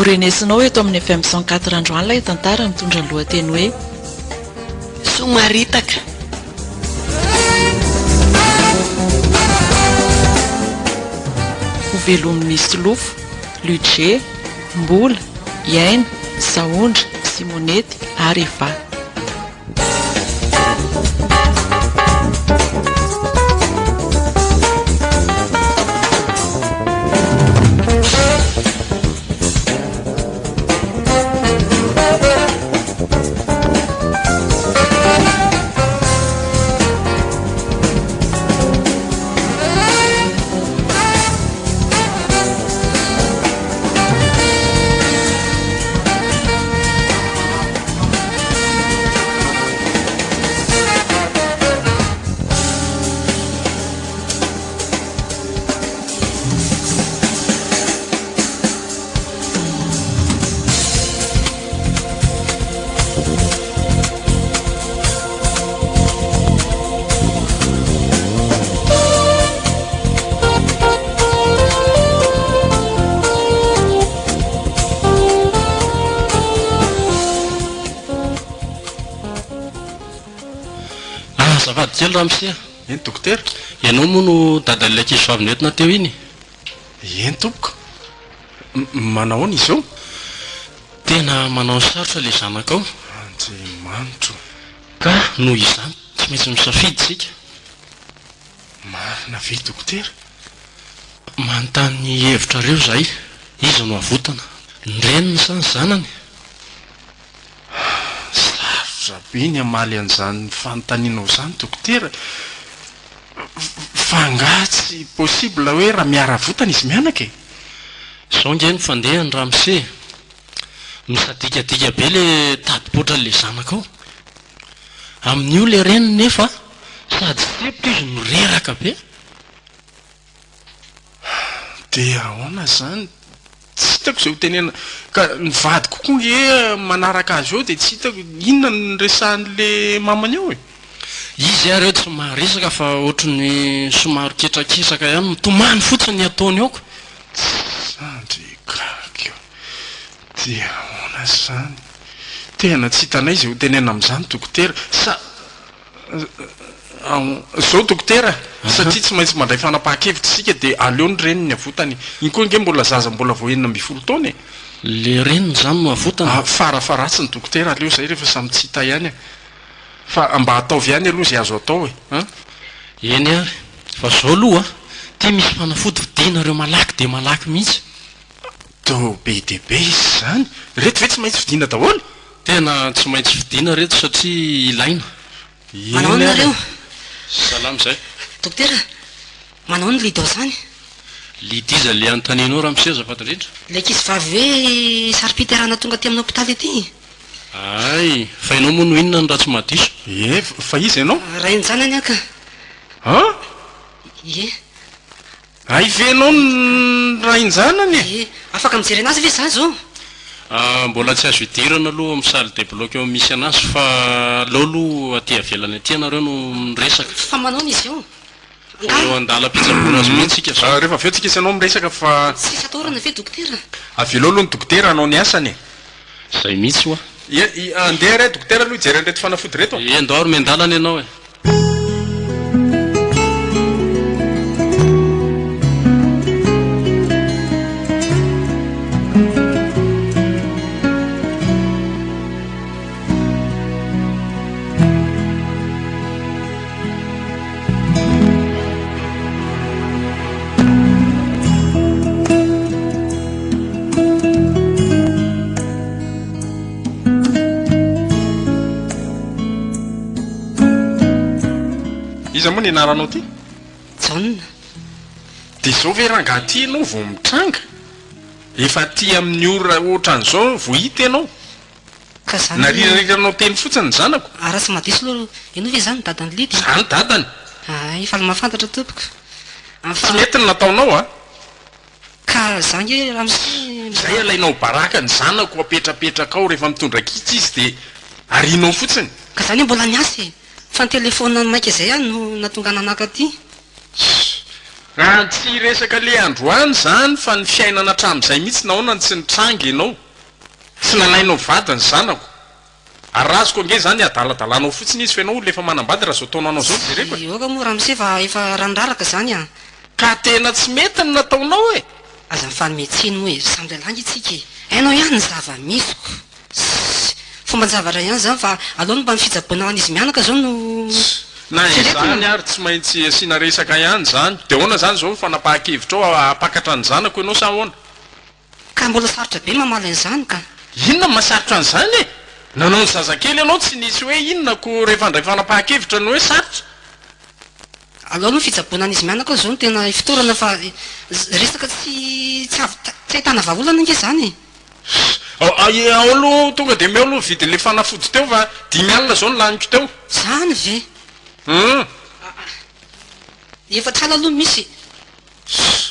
Ho renesinao eto amin'ny FM 104 androany ilay tantara mitondra ny lohateny hoe. Somaritaka. Ho velomin'i Solofo, Ludger, Mbola, Iaina, Sahondra, Simonety ary Eva. Azafady kely ramose a! Eny dokotera. Ianao moa no dadan'ilay ankizivavy nentina teo iny? Eny tompoko. Manahoana izy io? Tena manao ny sarotra ilay zanakao. Andriamanitro. Ka noho izany tsy maintsy misafidy isika. Marina ve dokotera? Manontany ny hevitrareo izahay, iza no havotana? Ny reniny sa ny zanany? Sarotra be ny hamaly an'izany fanontanianao izany dokotera. Fa angaha tsy possible hoe raha miara-avotana izy mianaka e? Izao ange ny fandehany ramose e! Misadikadika be le tadi-poatran'le zanakao. Amin'io le reniny nefa sady sempotra izy no reraka be. Dia ahoana izany? Tsy hitako izay ho tenenina. Ka ny vadiko koa nge manaraka azy eo dia tsy hitako inona no resahan'le mamany eo e? Izy ary eo tsy maharesaka fa ohatry ny somary ketraketraka ihany, mitomany fotsiny ny ataony eo ko. Sandry gaga eo. Dia ahoana izany? Tena tsy hitanay izay ho tenenina amin'izany dokotera. Sa Zao dokotera satria tsy maintsy mandray fanapahan-kevitra isika dia aleo ny reniny avotana e. Iny koa ange mbola zaza mbola vao 16 taona e. Le reniny zany no avotana? Ah, farafaharatsiny dokotera aleo zay rehefa samy tsy hita ihany e. Fa mba ataovy ihany aloha izay azo atao e. An? Eny ary, fa zao aloha a, ty misy fanafody vidianareo malaky dia malaky mihitsy. Toa be dia be izy izany. Ireto ve tsy maintsy vidiana daholo? Tena tsy maintsy vidiana ireto satria ilaina. Manao Eny ary nareo? e. Salama izay. Dokotera, manao ny Lido zany? Lidy iza le anontanianao ramose azafady indrindra? Ilay ankizivavy hoe saro-piterahana tonga aty amin'ny hopitaly ity. Hay, fa ianao moa no inona no raha tsy mahadiso? Ie, fa iza ianao? Rain-janany aho ka. An? Ie. Hay ve ianao no rain-janany e? Ie. Afaka mijery anazy ve za zao? Ah, mbola tsy azo idirana aloha amin'ny salle de bloc eo misy anazy fa aleo aloha aty avelany aty ianareo no miresaka. Fa manaona izy io? Vao eo an-dalam-pitsaboana azy mihitsy isika zao. Rehefa avy eo tsika sy ianao miresaka fa. Tsisy atahorana ve dokotera? Avelao aloha ny dokotera hanao ny asany e. Zay mihitsy hoa. Ie, andeha re dokotera aloha hijery an'ireto fanafody ireto a. Ie, ndao ary miandalana ianao e. Iza moa ny anaranao ty? Jaona. Dia izao ve rangaha ty ianao vao mitranga? Efa aty amin'ny ora ohatran'izao vao hita ianao? Ka zany. Narirariranao teny fotsiny ny zanako. Ah raha tsy mahadiso aloha ianao ve zany dadan'i Lidy? Za ny dadany. Hay faly mahafantatra tompoko. Tsy mety ny nataonao a! Ka za nge ramose. Zay alainao baraka ny zanako apetrapetraka ao rehefa mitondra kitsy izy dia arianao fotsiny. Ka za anie mbola niasa e! Fa ny telephone maika zay aho no nahatonga nanaka aty. Raha tsy hiresaka le androany zany fa ny fiainana hatramin'izay mihitsy nahoana no tsy nitranga ianao? Tsy nalainao vady ny zanako. Ary raha azoko ange zany adaladalanao fotsiny izy fa ianao olona efa manambady raha zao taonanao zao no jereko e. Aoka moa ramose fa efa rano raraka zany an! Ka tena tsy mety ny nataonao e! Aza mifanome tsiny moa e, samy lehilahy ange tsika e! Hainao ihany ny zava-misy ko! Ssss! Fomban-javatra ihany izany fa aleo ny mba ny fitsaboana ho an'izy mianaka izao no Na eritreretina. izany ary tsy maintsy asiana resaka ihany izany. Dia ahoana izany izao ny fanapahan-kevitrao, hampakatra ny zanako ianao sa ahoana? Ka mbola sarotra be mamaly an'izany ka. Inona no mahasarotra an'izany e? Nanao ny zazakely ianao tsy nisy hoe inona ko rehefa handray fanapahan-kevitra ny hoe sarotra. Aleo aloha ny fitsaboana an'izy mianaka aloha izao no tena ifotorana fa resaka tsy tsy ahitana vahaolana ange izany e. Ao aloha tonga dia omeo aloha vidin'ilay fanafody teo fa 50 izao no laniko teo. Zany ve? Hum. Efa tsara aloha misy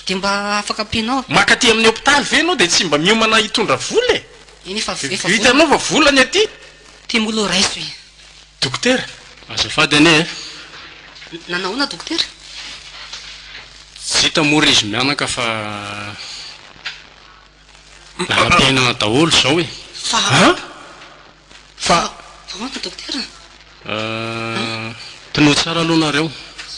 dia mba afaka ampianao. Maka aty amin'ny hopitaly ve ianao dia tsy mba miomana hitondra vola e? Eny efa efa vola. Hitanao fa vola ny aty. Ty mbola ho raiso e. Dokotera. Azafady anie e. Nanahoana dokotera? Tsy hita moa ry izy mianaka fa. Lalam-piainana daholo izao e! Fa An? Fa. Ahoana dokotera? Euh, tinoa tsara aloha nareo.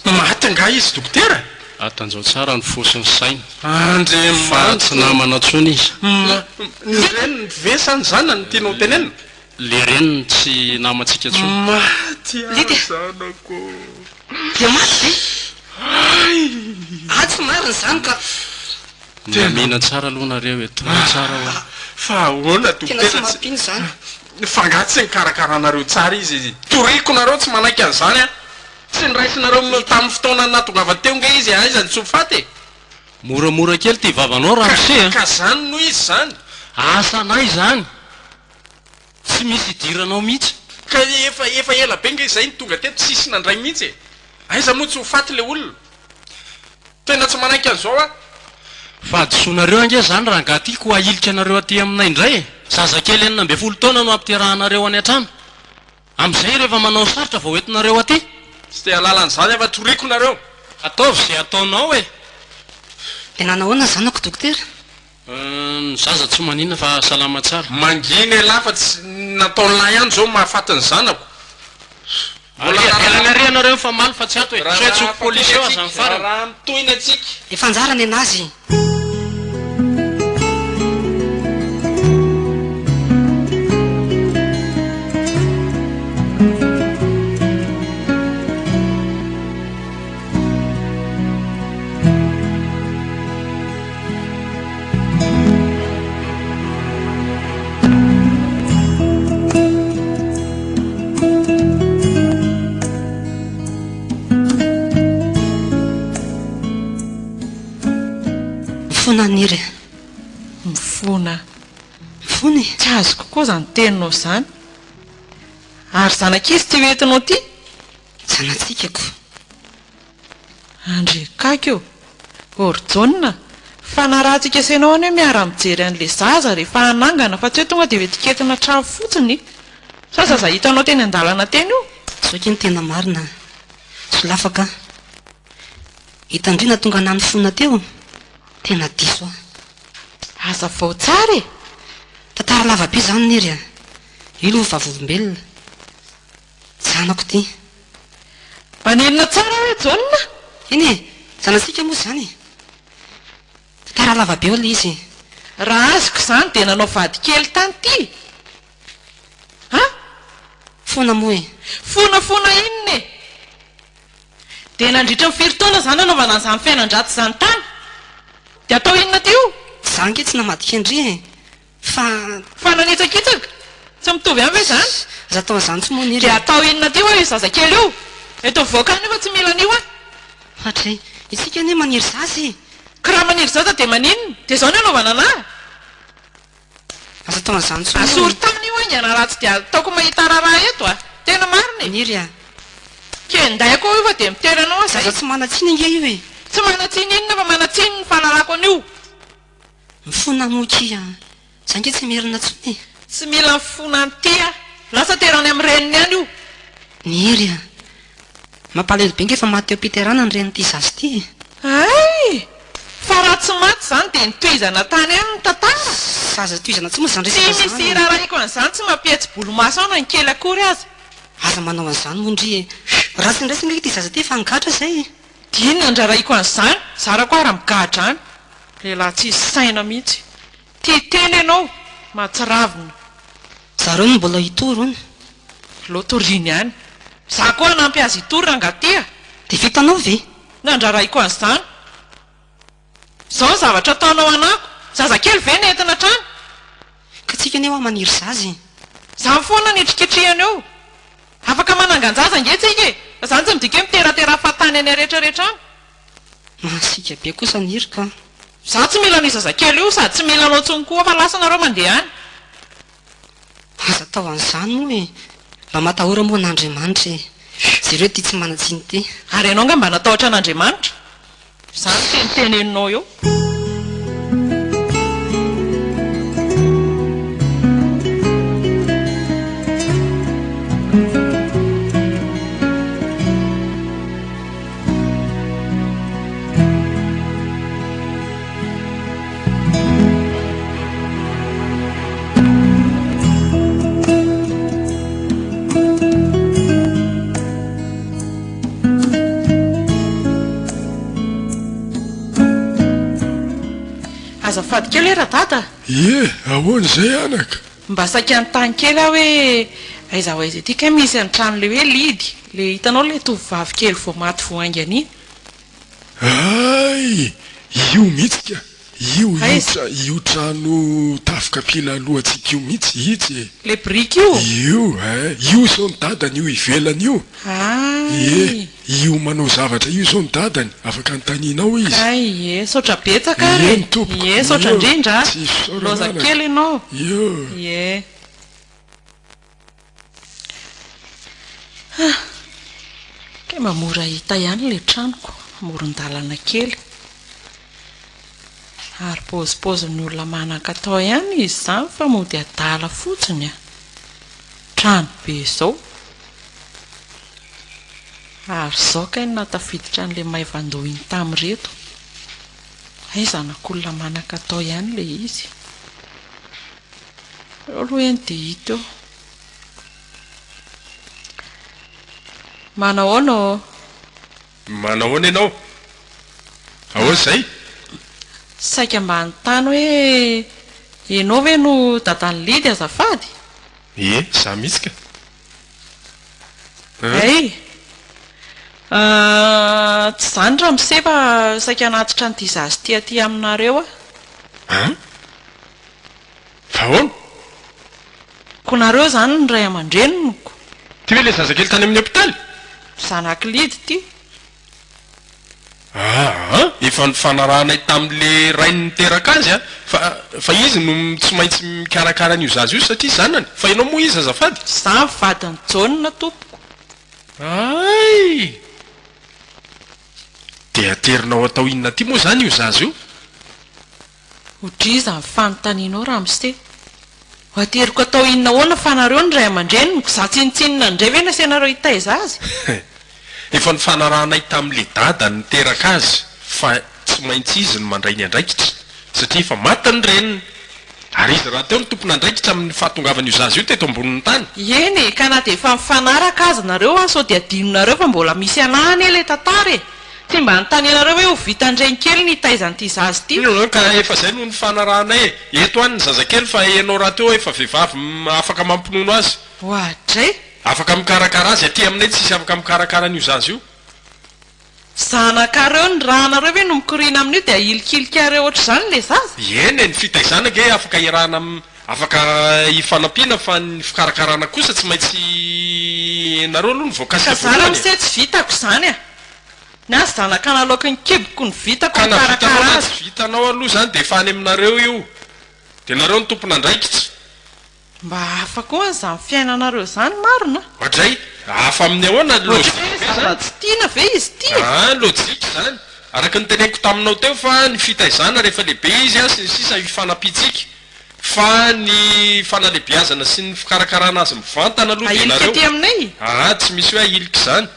Maty angaha izy dokotera? Atanjao tsara ny fo sy ny saina. Andriamanitra Fa tsy namana intsony izy. Ma, ny reniny ve sa ny zanany no tianao tenenina? Le reniny tsy namantsika intsony. Maty aho Lydia. zanako ô. Dia maty ve? Hay! Ah tsy marina izany ka. Milamina tsara aloha nareo e, tony tsara hoa. Fa ahoana Tena tsy dokotera tsy mampino izany. Fa angaha tsy nikarakara anareo tsara izy? Toriko nareo tsy manaiky an'izany an! Tsy niraisinareo tamin'ny fotoana nahatongavany teo nge izy e, aiza no tsy ho faty e! Moramora kely ty vavanao ramose a! Ka zany no izy zany! Asanay izany! Tsy misy idiranao mihitsy. Ka efa efa ela be nge izay no tonga teto tsisy nandray mihitsy e! Aiza moa tsy ho faty le olona? Tena tsy manaiky an'izao aho. Fahadisoanareo ange izany rangahy ty ko ahilika anareo aty aminay indray e! Zazakely 16 taona no ampiterahanareo any an-trano. Amin'izay rehefa manao sarotra vao entinareo aty. Tsy te hahalala an'izany aho fa toriko nareo. Ataovy izay ataonao e! Dia nanahoana ny zanako dokotera? Ny zaza tsy maninona fa salama tsara. Mangina elah fa tsy nataon'lah ihany izao mahafaty ny zanako. Mbola Avelany ary ianareo mifamaly fa tsy ato e. Sao antsoiko polisy eo aza ny farany. Raharaha mitohy ny antsika. Efa anjara nenazy. Mifona Niry a. Mifona. Mifona e. Tsy azoko koa izany teninao izany. Ary zanak'iza ity hoentinao ity? Zanatsika ko. Andriakaky ô! Orjaona, fa na raha tsika sy ianao anie miara mijery an'le zaza rehefa hanangana fa tsy hoe tonga dia hoetiketina hatrany fotsiny e! Sa zaza hitanao teny an-dalana teny io? Zao akia no tena marina a! Solafaka a! Hitandrina tonga nanofona teo? Tena diso aho. Hazavao tsara e! Tantara lava be zany Niry a! Io aloha vavolombelona. Zanako ity. Maninona tsara hoe Jaona? Eny e! Zanatsika moa izany e! Tantara lava be ao ilay izy e! Raha azoko izany dia nanao vady kely tany ity? A? Foana moa e! Foana foana inona e? Dia nandritra ny firy taona izany nanaovana an'izany fiainan-dratsy izany tany? Dia atao inona ity io? Za ange tsy namadika an-dry e! Fa. Fa nanitsakitsaka? Tsy mitovy ihany ve izany? Aza atao an'izany tsy moa Niry Dia a! atao inona aty hoa io zazakely io? Eto mivoaka any io fa tsy mila an'io aho. Hatrizay. Isika anie maniry zaza e! Ka raha maniry zaza dia maninona? Dia izao ny anaovana an'ahy? Aza atao an'izany intsony moa. Asory tany io haingana raha tsy dia ataoko mahita raharaha eto a! Tena marina e! Niry a! Kendaiko ao io fa dia miteny anao aho izay. Zaza tsy manan-tsiny ange io e! Tsy manan-tsiny inona fa manan-tsiny ny fahalalako an'io. Mifona moa kia a! Za nge tsy merina tsony e! Tsy mila mifona an'ity aho. Lasa terany amin'ny reniny any io. Niry a! Mampalahelo be nge fa maty teo am-piterahana ny renin'ity zaza ity e! Hay! Hay! Fa raha tsy maty izany dia notohizana tany ihany ny tantara? Aza tohizana intsony moa izany Tsy resaka misy izany e! irarahiko an'izany tsy mampihetsi-bolomaso ahy na ny kely akory aza. Aza manao an'izany moa ndry e! Raha tsy niraisina ange ity zaza ity efa nigadra izay e! Dia inona andrarahiko an'izany? Zarako ary migadra any. Lehilahy tsisy saina mihitsy. Tia tena ianao, mahatsiravina. Zareo no mbola hitory hono. Aleo toriany ihany. Za koa hanampy azy hitory rangaha ty a! Dia vitanao ve? Nandrarahiko an'izany. Izao ny zavatra ataonao anako. Zazakely ve no entina hatrany? Ka tsika anie hoa maniry zaza e! Izany foana no hitriketrihana eo. Afaka manangan-jaza ange tsika e! Fa izany tsy midika hoe miteratera fahatany any rehetrarehetra any. Masiaka be kosa ny hirika an! Izaho tsy mila an'io zazakely io sady tsy mila anao intsony koa fa lasa nareo mandeha any. Aza atao an'izany moa e! Mba matahora moa an'Andriamanitra e! Jereo ity tsy manan-tsiny ity. Ary ianao angaha mba natahotra an'Andriamanitra? Izany teny teneninao eo. Azafady kely hoe Radada? Ie, ahoana izay anaka? Mba saika hanontany kely aho hoe aiza ho aiza ity kay misy ny tranon'ilay hoe Lidy, ilay hitanao ilay tovovavy kely vao maty vao haingana iny? Hay! Io mihitsy ka! Io io Aiza? tra io trano tafo kapila alohantsika io mihitsy, itsy e! Ilay biriky io? Io eh! Io izao ny dadany io ivelany io! Hay! Ie, io manao zavatra io izao ny dadany, afaka anontanianao izy. Kay, ie, saotra betsaka ary e! Eny tompoko, Ie, saotra io, indrindra a! tsisy fisaorana Loza anaka. kely ianao. Io. Ie. Ah! Kay mba mora hita ihany ilay tranoko, amoron-dalana kely. Ary paozipaozin'ny olona manan-katao ihany izy izany fa mody adala fotsiny a! Trano be izao. Ary izao kay no nahatafiditra an'ilay maivan-doha iny tamin'ireto. Hay zanak'olona manan-katao ihany ilay izy. Eo aloha eny dia hita eo. Manahoana ô? Manahoana ianao? Ahoana izay? Saika mba hanontany hoe ianao ve no dadan'i Lidy azafady? Ie, izaho mihitsy ka. Hay! Tsy izany ramose fa saika hanatitra an'ity zaza ity aty aminareo aho. An? Fa ahoana? Ko nareo izany ny ray aman-dreniko? Ty ve ilay zazakely tany amin'ny hopitaly? Zanak'i Lidy ity. Aa, efa nifanarahanay tamin'le rainy niteraka azy an, fa fa izy no tsy maintsy mikarakara an'io zaza io satria zanany, fa ianao moa iza azafady? Za vadin'i Jaona tompoko. Hay! Dia aterinao atao inona aty moa izany io zaza io? Otriza ny fanontanianao ramose. Ho ateriko atao inona ahoana fa nareo ny ray aman-dreniko, za tsinontsinona indray ve no asianareo hitaiza azy? Efa nifanarahanay tamin'le dadany niteraka azy fa tsy maintsy izy no mandray ny andraikitra satria efa maty ny reniny ary izy rahateo no tompon'andraikitra amin'ny fahatongavan'io zaza io teto ambonin'ny tany. Eny e, ka na dia efa nifanaraka aza nareo an sao dia adinonareo fa mbola misy anah anie ilay tantara e! Tsy mba anontanianareo hoe ho vitan-drenikely ny hitaiza an'ity zaza ity? Ka efa izay no nifanarahanay e! Eto any ny zazakely fa enao rahateo efa vehivavy afaka mampinono azy. Oadray! Afaka mikarakara azy, aty aminay tsisy afaka mikarakara an'io zaza io. Zanakareo ny rà-nareo ve no mikoriana amin'io dia ahilikilikareo ohatr'izany ilay zaza? Eny e, ny fitaizana ange afaka iarahana afaka ifanampiana fa ny fikarakarana kosa tsy maintsy nareo aloha no voakasika Ka za voalohany e. ramose tsy vitako izany a! Ny ahy zanaka naloaky ny kiboko no vitako Ka na vitanao mikarakara na azy. tsy vitanao aloha izany dia efa any aminareo io. Dia nareo no tompon'andraikitra. Mba hafa koa an'izany fiainanareo izany marina a! Oadray! Hafa amin'ny ahoana? Ohatran'ny hoe Logique ve izany? zava-tsy tiana ve izy ity e? Ah, logique izany. Araka ny teneniko taminao teo fa ny fitaizana rehefa lehibe izy an sy ny sisa hifanampiantsika. Fa ny fanalebiazana sy ny fikarakarana azy mivantana aloha dia Ahilika nareo. aty aminay? Ah, tsy misy hoe ahilika izany.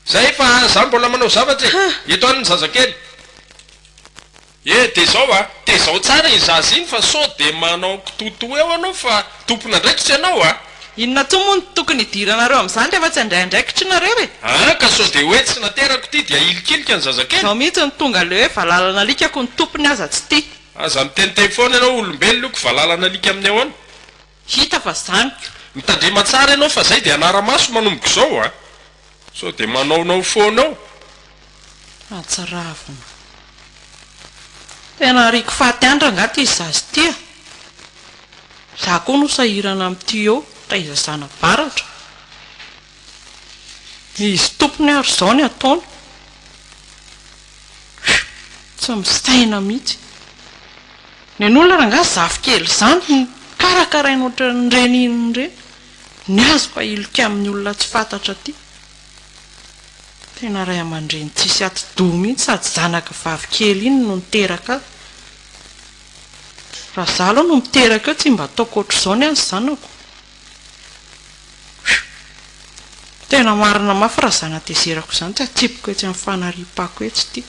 Zay fa za mbola manao zavatra e! Eto any ny zazakely. E, dia izao a! Tezao tsara iny zaza iny fa sao dia manao kitoatoa eo ianao fa tompon'andraikitra ianao a! Inona toa moa no tokony hidiranareo amin'izany rehefa tsy handray andraikitra nareo e? Aa ka sao dia hoe tsy naterako ity dia ahilikilika ny zazakely? Izao mihitsy no tonga ilay hoe valalan'alikako ny tompony aza tsy tia. Aza miteniteny foana ianao olombelona io ko valalan'alika amin'ny ahoana? Hita fa zaniko. Mitandrema tsara ianao fa zay dia hanara-maso manomboka izao a! Sao dia manaonao foana eo. Mahatsiravina. Tena ariako faty any rangaha ity zaza ity a! Za koa no sahirana amin'ity eo, taiza zana-baratra. Izy tompony ary izao ny ataony. Tsy misaina mihitsy. Nen'olona rangaha zafikely izany no karakaraina ohatran'ireny inona ireny. Ny azoko ahilika amin'ny olona tsy fantatra aty. Tena ray aman-dreny tsisy atidoha mihitsy sady zanaka vavy kely iny no niteraka azy. Raha za aloha no miteraka eo tsy mba ataoko ohatr'izao ny ahy zanako. Tena marina mafy raha zana-tezerako izany tsy atsipiko etsy amin'ny fanariam-pako etsy ity.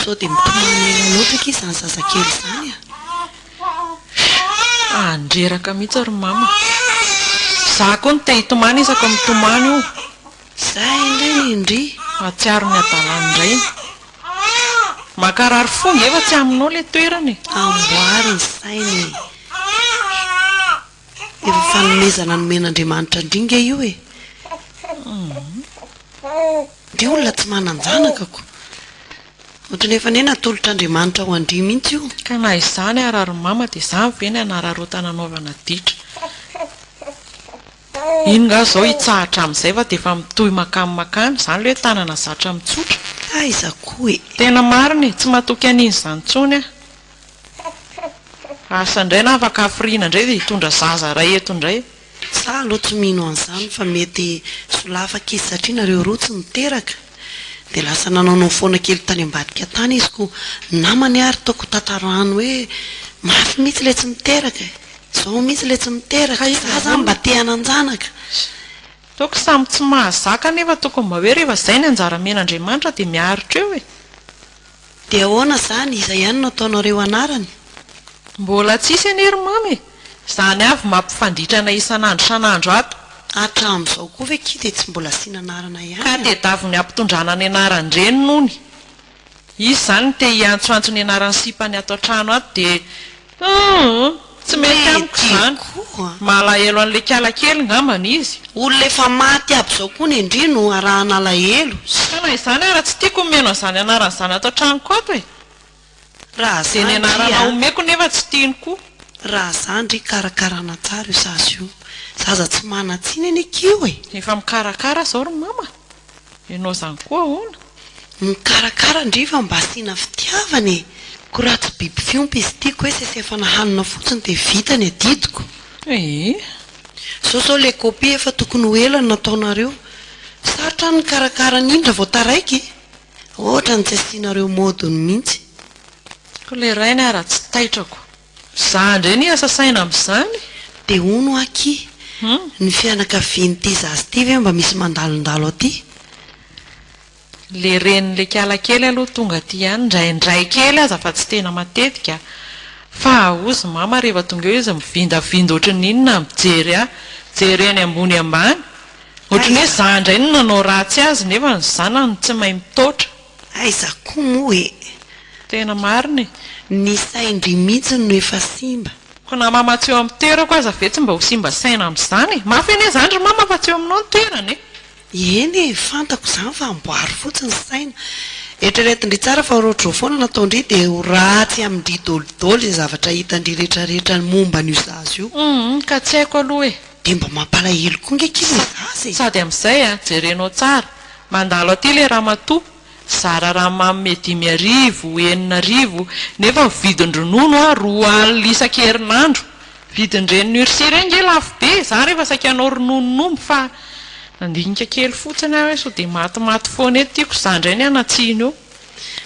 Sao dia mitomany ela loatra akia izany zazakely izany a! Andreraka mihitsy ry mama. Za koa no te hitomany isaka mitomany io. Zay indray ny ndry. Mahatsiaro ny adalan'ny rainy. Mankarary fo nge fa tsy aminao le toerana e. Amboary ny saina e. Efa fanomezana nomen'Andriamanitra ndry nge io e. Ndry olona tsy manan-janaka ko. Ohatran'ny efa ne natolotr'Andriamanitra ho an-dry mihitsy io. Ka na izany ara ry mama dia izany ve ny hanararaotana anaovana ditra. Iny nga zao hitsahatra amin'izay fa dia efa mitohy makany makany, izany le hoe tanana zatra mitsotra. Aiza koa e! Tena marina e, tsy matoky an'iny izany intsony aho. Asa indray na afaka hafiriana indray dia hitondra zaza iray eto indray. Za aloha tsy mino an'izany fa mety solafaka izy satria nareo roa tsy niteraka dia lasa nanaonao foana kely tany ambadika tany izy ko namany ary taoko tantarano hoe mafy mihitsy le tsy miteraka e! Zao mihitsy le tsy miteraka, za zany mba te hanan-janaka. Toko samy tsy mahazaka nefa tokony mba hoe rehefa zay ny anjara amen'Andriamanitra dia miaritra eo e. Dia ahoana zany, iza ihany no ataonareo anarany? Mbola tsisy anie ry mama e! Zany avy mampifanditra anay isan'andro isan'andro ato. Hatramin'izao koa ve kia dia tsy mbola asiana anarana ihany Ka a? tedaviny ny hampitondrana ny anaran-dreniny hono. Izy izany no te hiantsoantso ny anaran'ny sipany ato an-trano ato dia humm! Tsy mety amiko izany. Malahelo an'ilay kala kely ngambany izy. Olona efa maty aby izao koa nendry no arahana alahelo. Ka na izany ara tsy tiako ny mihaino an'izany anarana izany ato an-tranoko ato e! Raha Izay ny za ndry anarana a! omeko nefa tsy tiany koa. Raha za ndry karakarana tsara io zaza io. Zaza tsy manan-tsiny anie k'io e! Efa mikarakara izao ry mama. Ianao izany koa ahoana? Mikarakara ndry fa mba asiana fitiavana e! Ko raha tsy biby fiompy izy ity ko hoe sesefana hanina fotsiny dia vita ny adidiko. Ee. Zao zao le copie efa tokony ho ela no nataonareo. Sarotra any mikarakara an'iny raha vao taraiky e! Ohatrany tsy asianareo mode-ny mihitsy. Ko le rainy ara tsy taitrako. Za ndray anie asa saina amin'izany. Dia hono akia, ny fianakavian'ity zaza ity ve mba misy mandalondalo aty? Le renin'le kiala kely aloha tonga aty ihany indraindray kely aza fa tsy tena matetika fa hozy mama rehefa tonga eo izy mivindavinda ohatran'ny inona mijery ahy, jereny ambony ambany, ohatran'ny hoe za indray no nanao ratsy azy nefa ny zanany tsy mahay mitaotra. Aiza koa moa e! Tena marina e! Ny sain-dry mihitsy no efa simba. Ko na mama tsy eo amin'ny toerako aza ve tsy mba ho simba saina amin'izany e! Mafy anie izany ry mama fa tsy eo aminao ny toerana e! Eny e, fantako izany fa amboary fotsiny ny saina. Eritreretin-dry tsara fa ohatrohatr'izao foana no ataon-dry dia ho ratsy amin-dry dolidoly izay zavatra hitan-dry retraretra momba an'io zaza io. Humm ka tsy haiko aloha e! Dia mba mampalahelo koa nge akia ilay zaza e! Sady amin'izay a, jerenao tsara, mandalo aty ilay ramatoa, zara raha manome 5000, 6000, nefa ny vidin-dronono a, 20 isan-kerinandro. Vidin-dreniny Ursie ireny nge lafo be e, za rehefa saika hanao rononon'omby fa nandinika kely fotsiny aho hoe sao dia matimaty foana eto tiako za indray ny hanatsiny eo.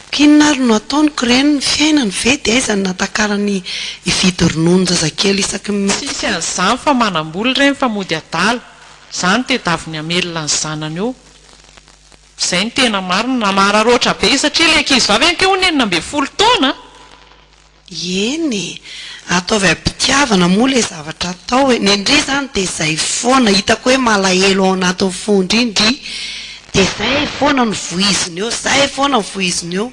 K'inona ary no ataony k'ireny ny fiainany ve dia aiza no nahatakarany hividy rononon-jazakely isaky ny. Tsisy an'izany fa manam-bola ireny fa mody adala, zany tedaviny hamelona ny zanany eo. Zay no tena marina, namararaotra be satria ilay ankizivavy ange hono 16 taona a! Eny e! Ataovy am-pitiavana moa ilay zavatra atao e! Ny ndry izany dia izay foana, hitako hoe malahelo ao anatin'ny fon-dry ndry, dia izay foana no voiziny eo, izay foana no voiziny eo.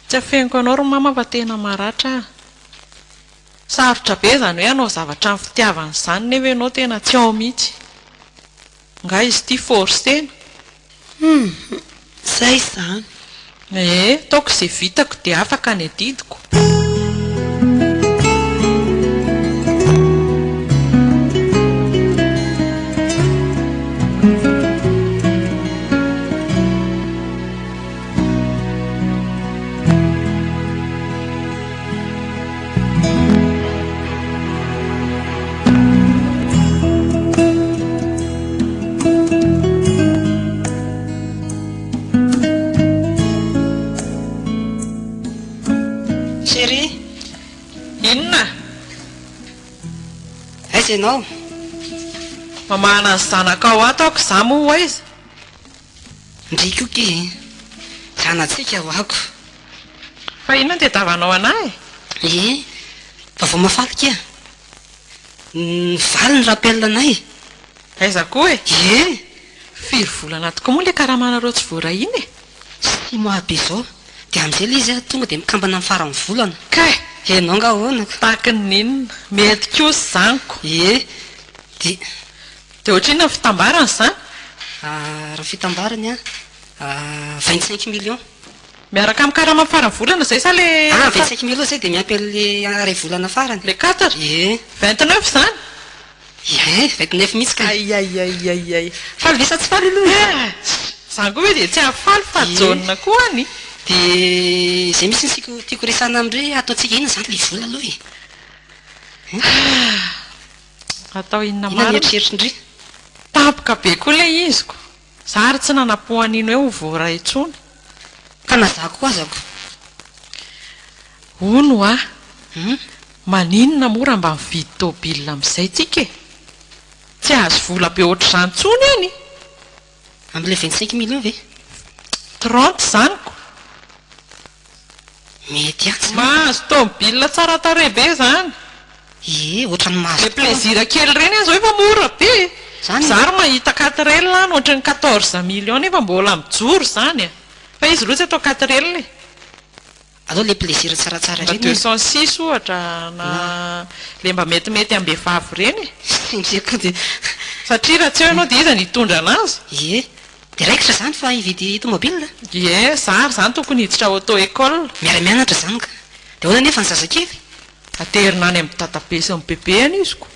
Tsy afeniko anao ry mama fa tena maratra aho. Sarotra be izany hoe hanao zavatra amin'ny fitiavana izany nefa ianao tena tsy ao mihitsy. Nga izy ity forcena? Hum, zay izany. Ee, ataoko izay vitako dia afaka ny adidiko. Chérie. Inona? Aiza ianao? Mamahana ny zanakao ato aho ko za moa ho aiza? Ndry koa ki, zanatsika ho ako. Fa inona no tediavanao anah e? Ee, vaovao mahafaly kia. Nivaly ny rappel anay. Aiza koa e? Ee. Firy volana tokoa moa ilay karamanareo tsy voaray iny e? Six mois be izao. Dia amin'izay ilay izy tonga dia mikambana amin'ny faran'ny volana. Kay! Ianao angaha ahoana ko? Tahaky ny inona? Mety kosa izany ko. Ee. Dia. Dia ohatrinona ny fitambarany izany? Raha ny fitambarany an, 25 millions. Miaraka amin'ny karama faran'ny volana izay sa le. Ah, 25 millions izay dia miampy an'le iray volana farany. Le quatre? Ie. 29 izany? Ie, 29 mihitsy ka. Ay ay ay ay ay. Faly ve sa tsy faly aloha e? Eh! Izany koa ve dia tsy hahafaly fa Jaona koa any. Dia izay mihitsy no tiako tiako resahana amin'ireo hoe ataontsika inona izany ilay vola aloha e? Atao inona Inona ny marina? eritreritr'ndry? Tampoka be koa ilay izy ko. Za ary tsy nanam-po an'iny hoe ho voaray intsony. Ka na za koa aza ko. Hono hoa, maninona moa raha mba mividy tôbila amin'izay tsika e? Tsy hahazo vola be ohatr'izany intsony any. Amin'ilay 25 millions ve? 30 izany ko. Mety ihany izany. Mahazo tômôbila tsara tarehy be izany. Ie, ohatran'ny mahazo Le tokoa. plaisir kely ireny aza efa mora be e. Izany e. Za ary mahita quatre L any ohatran'ny 14 millions nefa mbola mijoro izany e. Fa izy aloha tsy atao quatre L e. Aleo le plaisir tsaratsara Na ireny e. 206 ohatra na le mba metimety am-behivavy ireny e. Ndry koa dia. Satria raha tsy eo ianao dia iza no hitondra anazy? Ie. Dia raikitra izany fa hividy tomobile? Ie, za ary zany tokony hiditra auto école. Miara-mianatra izany ka. Dia ahoana anefa ny zazakely? Aterina any amin'ny dadabe sy ny bebe any izy ko.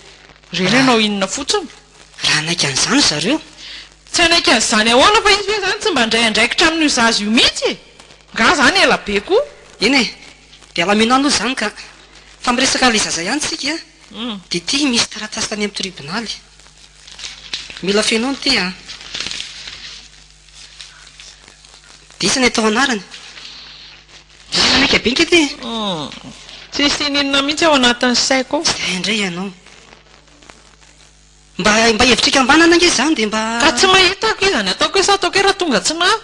Ireny hanao inona fotsiny? Raha hanaiky an'izany zareo? Tsy hanaiky an'izany ahoana fa izy ve izany tsy mba handray andraikitra amin'io zaza io mihitsy e? Nga zany ela be koa? Eny e! Dia alamino any aloha izany ka. Fa miresaka an'ilay zaza ihany tsika dia ity misy taratasy tany amin'ny tribonaly. Mila fenoina ity an! Dia iza ny atao anarany? Mila maika be nge ity e! Tsisy ininona mihitsy ao anatin'ny saiko ao. Zay indray ianao. Mba mba hevitra ikambanana ange izany dia mba. Ka tsy mahita ako iza ny ataoko hoe sa ataoko hoe raha tonga tsy naha.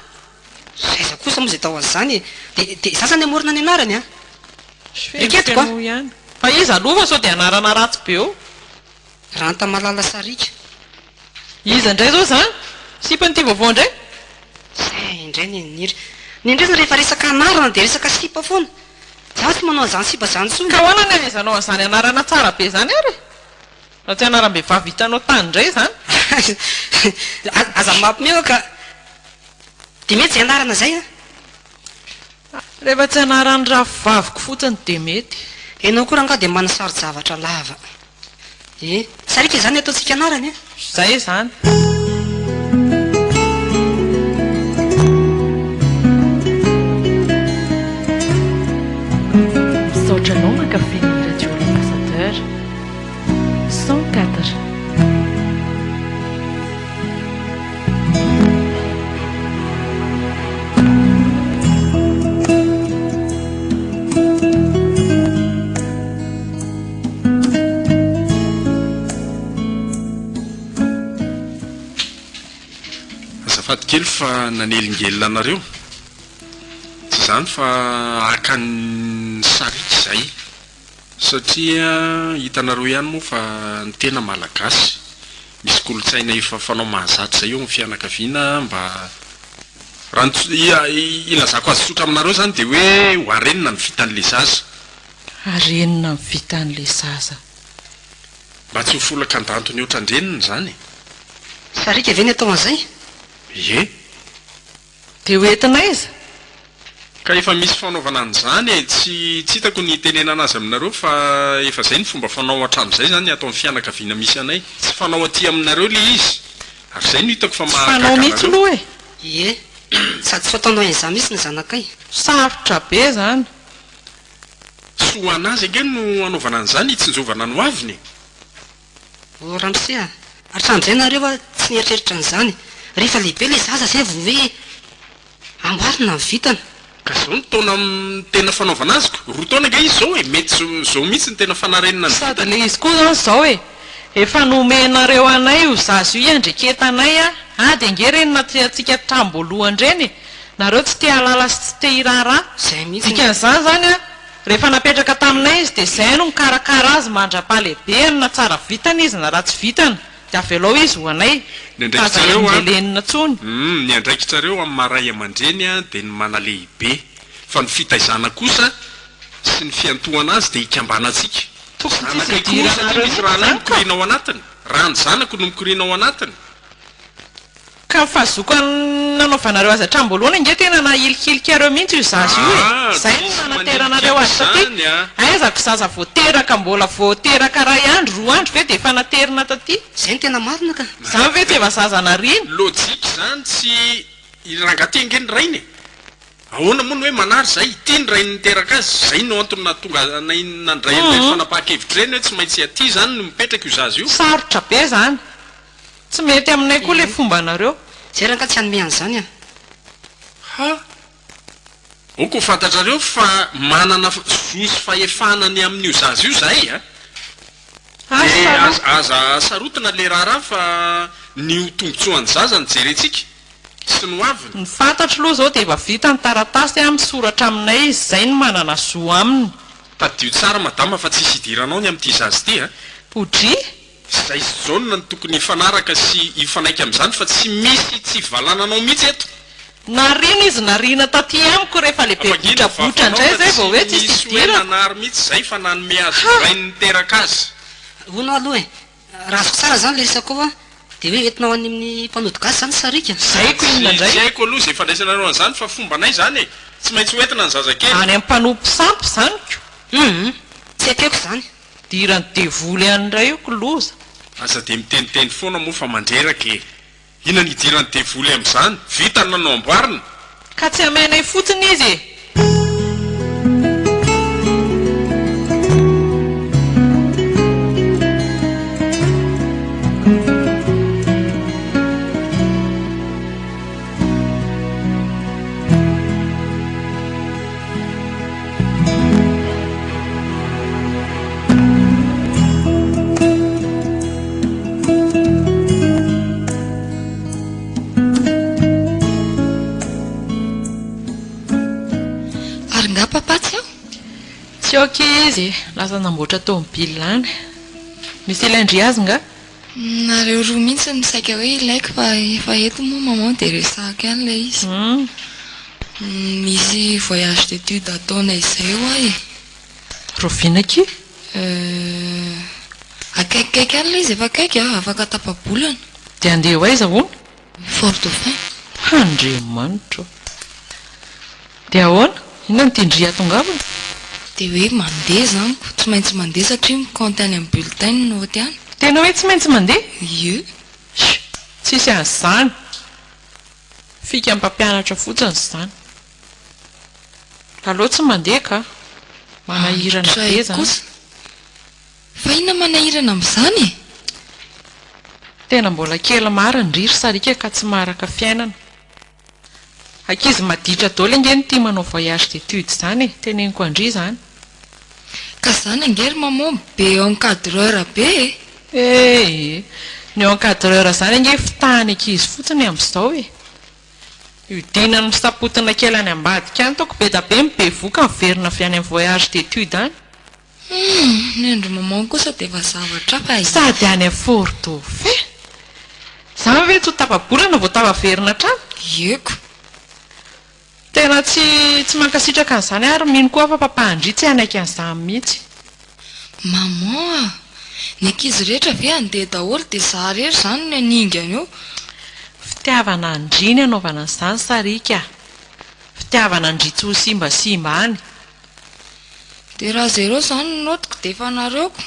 Aiza kosa moa izay atao an'izany e! Dia dia za zany hamorona ny anarany an! Ekeko a! Feno ihany. Fa iza aloha fa sao dia anarana ratsy be eo. Rantamalala Sariaka. Iza indray izao izany? Sipan'ity vaovao indray? Zay indray ny an'iry. Ny indray zany rehefa resaka anarana dia resaka sipa foana. Za tsy manao an'izany sipa izany intsony. Ka ahoana ny ahaizanao an'izany anarana tsara be izany ary e? Raha tsy anaram-behivavy hitanao tany indray izany. Aza mampiomehy ka. Dia mety izay anarana izay an. Rehefa tsy anaran'ny rafivaviko fotsiny dia mety. Ianao koa rangahy dia manasaro-javatra lava. E! Sariaka izany ataontsika anarany a! Zay izany. Misaotra anao mankafy ny Radio L'Ambassadeur. 104. Azafady kely fa nanelingelina anareo. Tsy izany fa haka ny sariaka izay. Satria hitanareo ihany moa fa ny tena Malagasy, misy kolontsaina efa fanao mahazatra izay eo amin'ny fianakaviana mba raha ny ilazako azy tsotra aminareo izany dia hoe ho harenina ny vitan'ilay zaza. Harenina ny vitan'ilay zaza. Mba tsy ho folaka an-dantony ohatran-dreniny izany e. Sariaka ve ny atao an'izay? Ie. Dia ho entina aiza? Ka efa misy fanaovana an'izany e, tsy tsy hitako ny hitenenana azy aminareo fa efa izay ny fomba fanao hatramin'izay izany ato amin'ny fianakaviana misy anay. Tsy fanao aty aminareo ilay izy ary izay no hitako fa Tsy mahagaga fanao mihitsy anareo. aloha e! Ie, sady tsy fataonay an'izany mihitsy ny zanakay. Sarotra be izany. Soa ho an'azy ange no hanaovana an'izany hitsinjovana ny hoaviny e! O ramose a! Hatramin'izay nareo a tsy nieritreritra an'izany. Rehefa lehibe ilay zaza zay vao hoe amboarina ny vintana. Ka zao no taona tena fanaovana azy ko! Roa taona ange izy zao e! Mety zao zao mihitsy no tena fanarenana ny Sady vintana. ilay izy koa zany zao e! Efa nomenareo anay io zaza io hiandreketanay a! Ady ange ireny natrehantsika hatramin'ny voalohany ireny e! Nareo tsy te hahalala sy tsy te hiraharaha. Zay mihitsy. Dikan'izany zany a! Rehefa napetraka taminay izy dia izay no mikarakara azy mandra-pahalehibeny na tsara vitana izy na ratsy vitana dia avelao izy ho anay Ny fa aza andraikitrareo an, helingelenina intsony. humm, ny andraikitrareo amin'ny maha ray aman-dreny an dia ny manalehibe fa ny fitaizana kosa sy ny fiantohana azy dia ikambanantsika. Tokony tsisy Zanakay koa satria idiranareo misy mihitsy rahalahy izany ka. mikoriana ao anatiny, raha ny zanako no mikoriana ao anatiny. Ka ny fahazoako ny nanaovanareo azy hatramin'ny voalohany ange tena nahilikilikareo mihitsy io zaza io e! Ah, Izay no tsisy nanateranareo manilikilika azy taty. izany a! Aiza ko zaza vao teraka mbola vao teraka iray andro, roa andro ve dia efa naterina taty? Izay no tena marina ka! Izany ve tsy efa zaza nariana? Logique izany tsy i rangahy ty ange ny rainy e! Ahoana moa no hoe manary izay? Ity ny rainy niteraka azy, izay no antony nahatonga anay nandray an'ireny fanapahan-kevitra ireny hoe tsy maintsy aty izany no mipetraka io zaza io. Sarotra be izany. Tsy mety aminay koa le fombanareo. Zay rangah tsy hanome an'izany an. Ha! Ok ho fantatrareo fa manana zo sy fahefana ny amin'io zaza io zahay a! Asa Dia aloha. aza asarotina le raharaha fa ny ho tombotsoan'ny zaza no jerentsika sy ny hoaviny. Ny fantatro aloha izao dia efa vita ny taratasy a, misoratra aminay izy, izay no manana zo aminy. Tadidio tsara madama fa tsisy idiranao ny amin'ity zaza ity a! Podria? Zay sy Jaona no tokony hifanaraka sy hifanaiky amin'izany fa tsy misy tsy hivalananao mihitsy eto. Nariana izy nariana taty amiko rehefa le be Ampangina botrabotra vavanao indray fa zay vao tsy hoe tsisy nisy hoe idirako. nanary mihitsy zay fa nanome azy Ha! rainy niteraka azy. Hono aloha e, raha azoko tsara zany le resakao a, de hoe entinao any amin'ny mpanody gasy zany sariaka? Zaiko inona Tsy indray? tsy haiko aloha zay fandraisanareo an'izany fa fombanay zany e! Tsy maintsy ho entina ny zazakely. Any amin'ny mpanompo sampy zany ko. Hum, tsy ekeko zany. Idiran'ny devoly any indray io ko loza. Aza dia miteniteny foana moa fa mandreraka e! Inona ny idiran'ny devoly amin'izany? Vita ny nanao amboarina! Ka tsy amainay fotsiny izy e! Ary nga papa tsy ao? Tsy ao akia izy e, lasa namboatra tomobile any. Misy ilain-dry azy nga? Nareo roa mihitsy no saika hoe ilaiko fa efa eto moa maman dia resahako ihany ilay izy. Misy voyage d'études ataonay izay hoa e. Rahoviana akia? Euh. Akaikikaiky any ilay izy efa akaiky a, afaka tapa-bolana. Dia handeha ho aiza hono? Fort Dauphin. Andriamanitra ô! Dia ahoana? Inona no tian-dry hahatongavana? Dia hoe mandeha izany ko, tsy maintsy mandeha satria mi-compte any amin'ny bulletin ny naoty any. Tena hoe tsy maintsy mandeha? Ie. Sh! Tsisy an'izany. Fika mpampianatra fotsiny izany. Aleo tsy mandeha ka. Manahirana be izany. kosa. Fa inona manahirana amin'izany e? Tena mbola kely marina ndry ry sariaka ka tsy maharaka fiainana. Ankizy maditra daholo ange no tia manao voyage d'études izany e, teneniko an-dry izany. Ka izany ange ry maman be encadreur be e! Ee, ny encadreur izany ange fitahan'ny ankizy fotsiny amin'izao e! Iodinany misapotina kely any ambadika any toky be da be ny bevoka miverina avy any amin'ny voyage d'études any. Humm, ny an-dry maman kosa dia efa zavatra hafa e! Sady any Fort Dauphin! Izany ve tsy ho tapa-bolana vao tafaverina hatrany? Ieko! Tena tsy tsy mankasitraka an'izany aho ary mino koa aho fa papa an-dry tsy hanaiky an'izany mihitsy. Maman a! Ny ankizy rehetra ve handeha daholo dia za irery izany no haningana eo? Fitiavana an-dry ny anaovana an'izany Sariaka a! Fitiavana an-dry tsy ho simbasimba any. Dia raha zéro izany ny notiko dia efa nareo ko.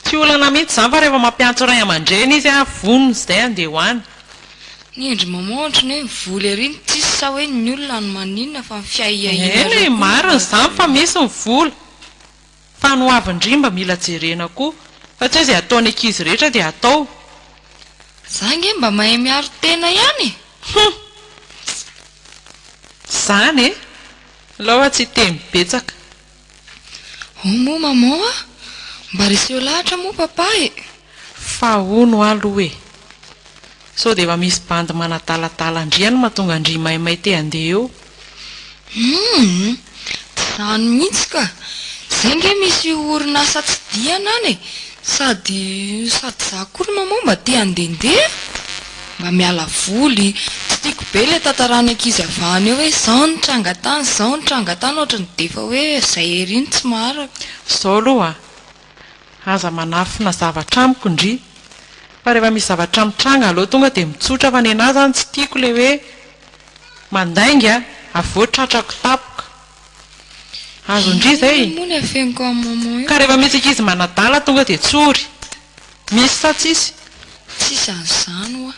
Tsy olana mihitsy izany fa rehefa mampiantso ray aman-dreny izy a, vonona izay handeha ho any. Ny endry maman ohatry ny hoe mivoly ery ny tsisy sa hoe ny olona no maninona fa ny fiahiahianareo Eny e, koa no marina izany fa mahatonga. misy ny vola. Fa ny ho avin-dry mba mila jerena koa. Fa tsy hoe izay ataon'ny ankizy rehetra dia atao. Za ange mba mahay miaro tena ihany e! Hum! Izany e! Aleo aho tsy hiteny betsaka. Ao moa maman a! Mba reseo lahatra moa papa e! Fa hono aloha e! Sao dia efa misy bandy manadaladala an-dry any mahatonga an-dry maimay te handeha eo? Humm! Tsy izany mihitsy ka! Izay nge misy orinasa tsidihana any e! Sady, sady za koa ry maman mba te handehandeha! Mba miala voly, tsy tiako be ilay tantaran'ny ankizy avy any eo hoe izao nitranga tany, izao nitranga tany, ohatran'ny dia efa hoe izay ery no tsy maharaka. Izao aloha a! Aza manafina zavatra amiko ndry! Fa rehefa misy zavatra mitranga aleo tonga dia mitsotra fa nenah zany tsy tiako ilay hoe mandainga avy eo tratrako tapoka. Azon-dry izay? Inona moa ny afeniko amin'i maman eo? Ka rehefa misy ankizy manadala tonga dia tsory. Misy sa tsisy? Tsisy an'izany hoa.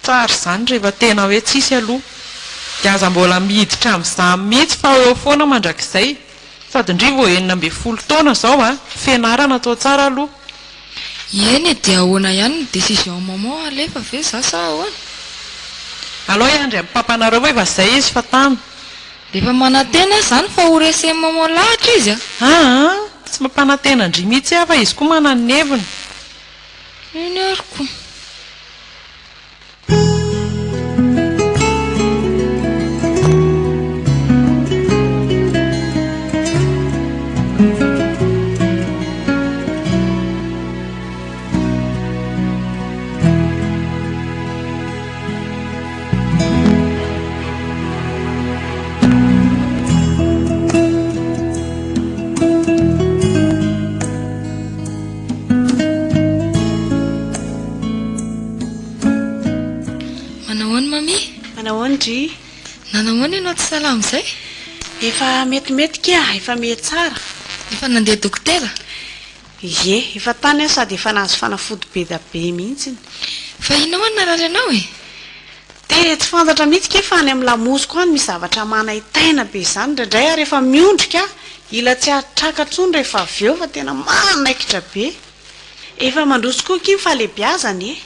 Tsara izany rehefa tena hoe tsisy aloha. Dia aza mbola miditra amin'izany mihitsy fa ho eo foana mandrakizay. Sady ndry vao 16 taona izao a! Fianarana atao tsara aloha. Eny e, dia ahoana ihany ny décision maman alefa ve za sa ahoana? Alao hiandry an'i papanareo fa efa zay izy fa tamy. Dia efa manantena aho izany fa ho resen'i maman lahatra izy a! Aa! Tsy mampanantena an-dry mihitsy aho fa izy koa manana ny heviny. Eny ary ko. Manahoana Mamie? Manahoana dry? Nanahoana ianao tsy salama izay? Efa metimety kia, efa miha-tsara. Efa nandeha dokotera? Ie, efa tany aho sady efa nahazo fanafody be da be mihitsiny. Fa inona hoa no narary anao e? Dia tsy fantatra mihitsy kay fa any amin'ny lamosiko any misy zavatra manaintaina be izany indraindray aho rehefa miondrika ila tsy hahatraka intsony rehefa avy eo fa tena manaikitra be. Efa mandroso koa akia ny fahalebiazana e.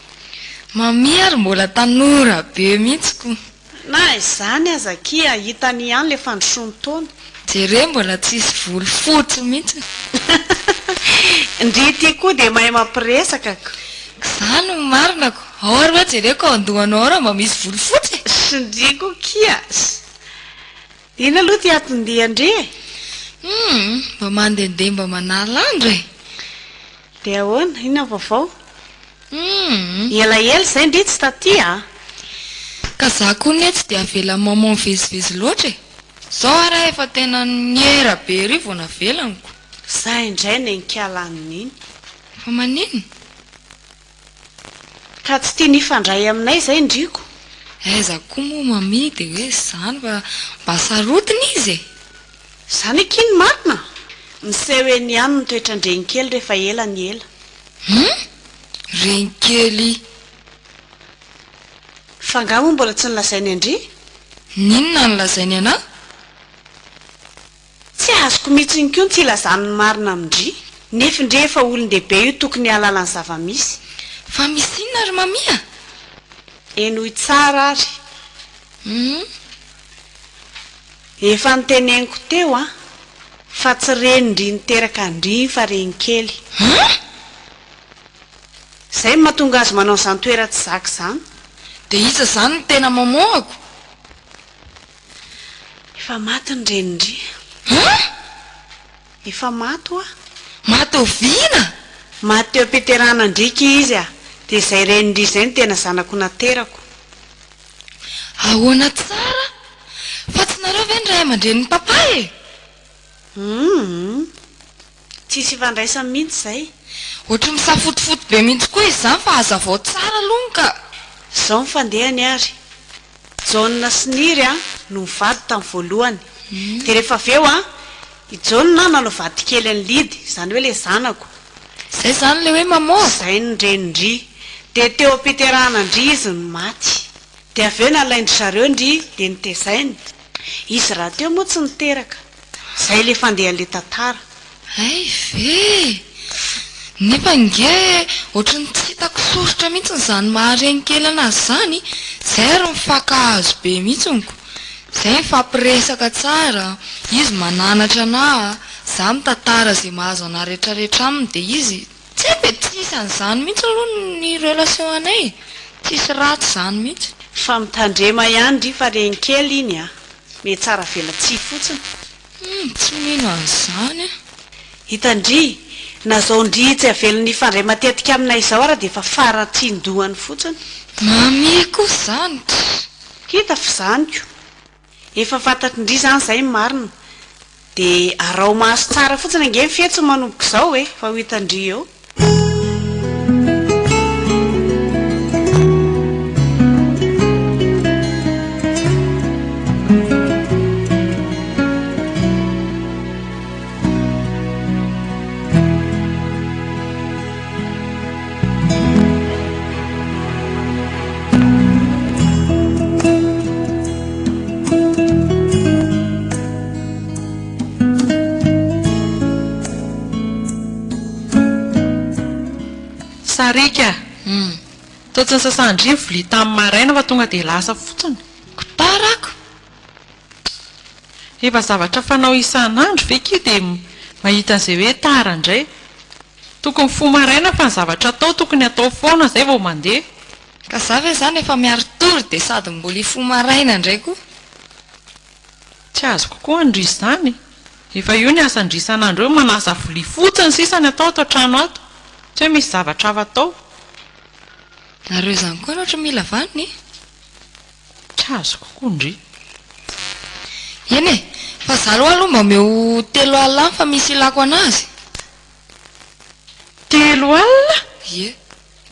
Mamie ary mbola tanora be mihitsy ko. Na izany aza akia hitany ihany le fandrosoan'ny taona. Jereo mbola tsisy volo fotsy mihitsy. Ndry ity koa dia mahay mampiresaka ko. K'zany no marina ko. Ao ary hoa jereko ao andohanao ao raha mba misy volo fotsy e. Ndry koa kia. Inona aloha ity atondian-dry e? Humm, mba mandehandeha mba manala andro e. Dia ahoana? Inona ny vaovao? Humm. Elaela izay ndry tsy taty a! Ka za koa ne tsy dia avelan'i maman mivezivezy loatra e! Zao ary aho efa tena niera be ery vao navelany ko! Za indray nenikala an'iny. Fa maninona? Ka tsy tiany hifandray aminay izay ndry ko! Aiza koa moa mamie dia hoe izany fa mba sarotiny izy e! Izany akia ny marina? Miseho eny ihany ny toetran-drenikely rehefa ela ny ela. Hum! Renikely. Fa angaha moa mbola tsy nolazainy an-dry? N'inona no lazainy anah? Tsy azoko mihitsiny koa ny tsy ilazany ny marina amin-dry. Nefa ndry efa olon-dehibe io tokony hahalala ny zava-misy. Fa misy inona ry Mamia? Henoy tsara ary. Hum. Efa noteneniko teo an, fa tsy renin-dry niteraka an-dry iny fa renikely. Hum! Izay no mahatonga azy manao an'izany toeran-tsy zaka izany. Dia iza izany no tena maman-ako? Efa maty ny renin-dry. Hein? Efa maty hoa. Maty oviana? Maty teo am-piterahana an-dry ki izy a! Dia izay renin-dry izay no tena zanako naterako. Ahoana tsara? Fa tsy nareo ve ny ray aman-drenin'i papa e? Humm. Tsisy ifandraisany mihitsy izay. Ohatry ny misafotofoto be mihitsy koa izy izany fa hazavao tsara aloha ka. Izao ny fandehany ary. Jaona sy Niry a no nivady tamin'ny voalohany. Dia rehefa avy eo a, i Jaona nanao vadikely an'i Lidy, izany hoe ilay zanako. Izay izany ilay hoe maman? Izay ny renin-dry. Dia teo am-piterahana an-dry izy no maty. Dia avy eo nalain-dry zareo ndry dia notezainy. Izy rahateo moa tsy niteraka. Izay ilay fandehan'ilay tantara. Hay ve e! Nefa ange ohatry ny tsy hitako soritra mihitsy izany maha renikely anazy izany, izay ary mifankahazo be mihitsy ko! Izay mifampiresaka tsara, izy mananatra anah, za mitantara izay mahazo anah retraretra aminy dia izy, tsy haiko e, tsisy an'izany mihitsy aloha ny relation anay e! Tsisy ratsy izany mihitsy. Fa mitandrema ihany ndry fa renikely iny a! Mihatsara velatsihy fotsiny. Humm tsy mino an'izany aho. Hitan-dry, na zao ndry tsy avelony hifandray matetika aminay izao ara dia efa faratsian-dohany fotsiny. Mamie koa izany tss. Hita f'izany ko. Efa fantatry ndry izany izay ny marina. Dia araho maso tsara fotsiny ange ny fihetsiny manomboka izao e, fa ho hitan-dry eo. Sariaka! Toa tsy nisasan-dry ny vilia tamin'ny maraina fa tonga dia lasa fotsiny. Kotarako! Efa zavatra fanao isan'andro ve kia dia mahita an'izay hoe tara indray. Tokony mifoha maraina fa ny zavatra atao tokony atao foana izay vao mandeha. Ka za ve zany efa miari-tory dia sady mbola hifoha maraina indray koa? Tsy azoko koa an-dry izany. Efa io ny asan-dry isan'andro io, manasa vilia fotsiny sisa ny atao ato an-trano ato. Tsy hoe misy zavatra hafa atao. Nareo izany koa anie ohatry ny mila vanona e! Tsy azoko koa ndry. Eny e! Fa za aloha aloha mba omeo 30 any fa misy ilako anazy. 30? Ie.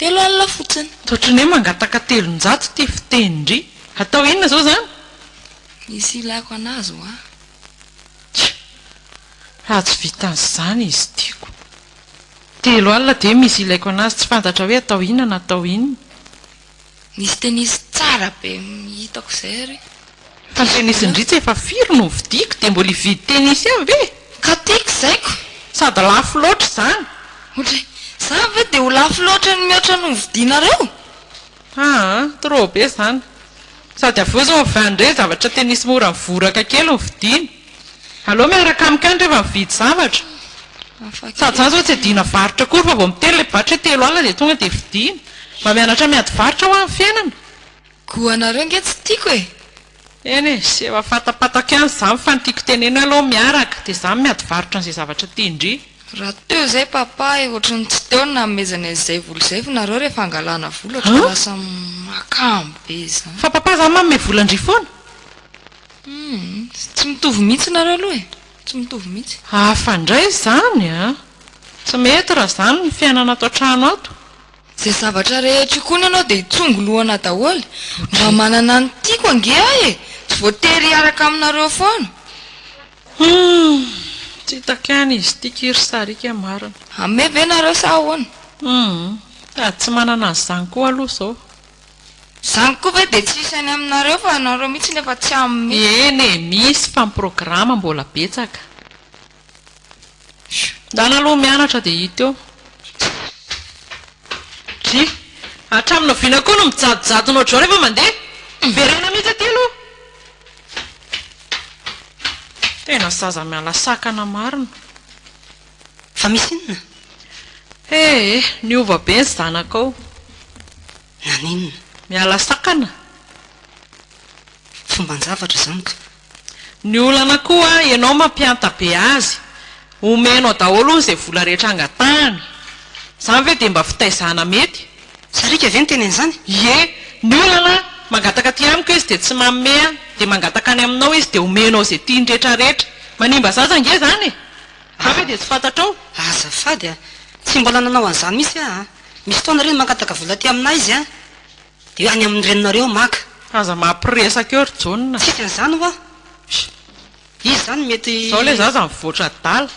30 fotsiny. Toa ohatran'ny hoe mangataka 300 ity fitenin-dry. Atao inona izao izany? Misy ilako anazy hoa. Tsia. Raha tsy vitan'izany izy tiako. 30 dia misy ilaiko anazy tsy fantatra hoe atao inona na atao inona. Nisy tenisy tsara be hitako izay ary. Fa ny tenisy-ndry tsy efa firy no novidiako dia mbola hividy tenisy ihany ve? Ka tiako izay ko! Sady lafo loatra izany. Ohatry izany ve dia ho lafo loatra ny mihoatra ny novidianareo? Aa, trop be izany. Sady avy eo izao avy any indray zavatra tenisy mora mivoraka kely no vidiana. Aleo miaraka amiko ihany rehefa mividy zavatra. Sady izany izao tsy adina varotra akory fa vao miteny ilay mpivarotra hoe 30 dia tonga dia vidiana. Mba mianatra miady varotra hoa ny fiainana. Koa anareo ange tsy tiako e! Eny e, sy efa fatapatako ihany izany fa ny tiako teneno hoe aleo miaraka dia izaho miady varotra an'izay zavatra tian-dry. Raha teo izay papa e, ohatran'ny tsy teo ny nanomezana izay vola izay fa nareo rehefa angalana vola ohatran'ny lasa makamo be izany. Fa papa izany manome vola an-dry foana? Humm, tsy mitovy mihitsy nareo aloha e! Tsy mitovy mihitsy. Hafa indray izany a! Tsy mety raha izany ny fiainana ato an-trano ato. Izay zavatra rehetra io koa ny anao dia itsongolohana daholo. Mba manana ny tiako ange aho e! Tsy voatery hiaraka aminareo foana. Humm! Tsy hitako ihany izy ity ki ry Sariaka marina. Hanome ve nareo sa ahoana? Humm. Sady tsy manana an'izany koa aloha izao. Izany koa ve dia tsy hisy any aminareo fa nareo mihitsy no efa tsy hanome. Eny e, misy fa ny programa mbola betsaka. Ndana aloha mianatra dia hita eo. Dry. Hatramin'ny oviana koa no mijadojadona ohatr'izao rehefa mandeha? Miverena mihitsy aty aloha. Tena zaza miala sakana marina. Fa misy inona? Ee, niova be ny zanakao. Naninona? Miala sakana. Fomban-javatra izany ka. Ny olana koa ianao mampihanta be azy. Omenao daholo hono izay vola rehetra angatahany. Izany ve dia mba fitaizana mety? Sariaka ve niteny an'izany? Ie. Ny olana, mangataka aty amiko izy dia tsy manome ahy, dia mangataka any aminao izy dia omenao izay tiany rehetrarehetra. Manimba zaza ange izany e! Izany ve dia tsy fantatrao? Azafady a! Tsy mbola nanao an'izany mihitsy aho a! Misy fotoana re mangataka vola aty aminay izy a! Dia any amin'ny reninareo maka. Aza mampiresaka eo ry Jaona. Tsisy an'izany hoa. Izy izany mety. Izao ilay zaza mivoatra adala.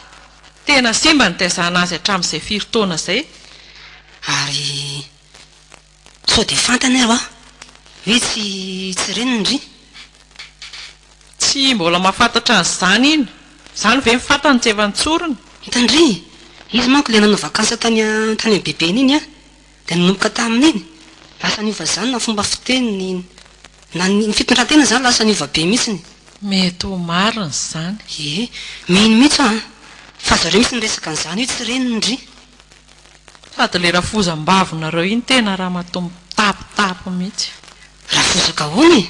Tena simba ny nitaizana azy hatramin'izay firy taona izay. Ary sao dia fantany ary hoa hoe tsy tsy reniny ry. Tsy mbola mahafantatra an'izany iny. Izany ve ny fantany tsy efa notsorina? Hitan-dry? Izy manko ilay nanao vacances tany tany amin'ny bebeny iny an. Dia nanomboka tamin'iny, lasa niova izany na ny fomba fiteniny, na ny fitondran-tena izany lasa niova be mihitsiny. Mety ho marina izany. Ie, mino mihitsy aho an! Fa zareo mihitsy niresaka an'izany hoe tsy reniny ndry. Sady le rafozam-bavinareo iny tena ramatoa mitapitapy mihitsy. Rafozako ahoana e?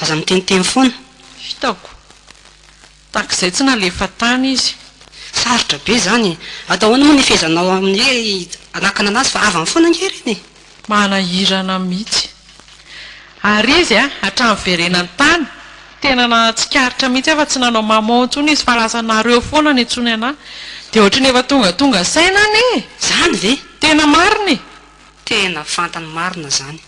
Aza miteniteny foana. Hitako. Tak'izay tsy nalefa tany izy. Sarotra be izany e! Atao ahoana moa ny hifehezanao amin'ny hoe hanakana anazy fa havany foana ange ireny e! Manahirana mihitsy. Ary izy a, hatramin'ny niverenany tany, tena nahatsikaritra mihitsy aho fa tsy nanao maman intsony izy fa lasa nareo foana niantsoany anah. Dia ohatran'ny efa tongatonga saina anie e! Izany ve? Tena marina e! Tena fantany marina izany.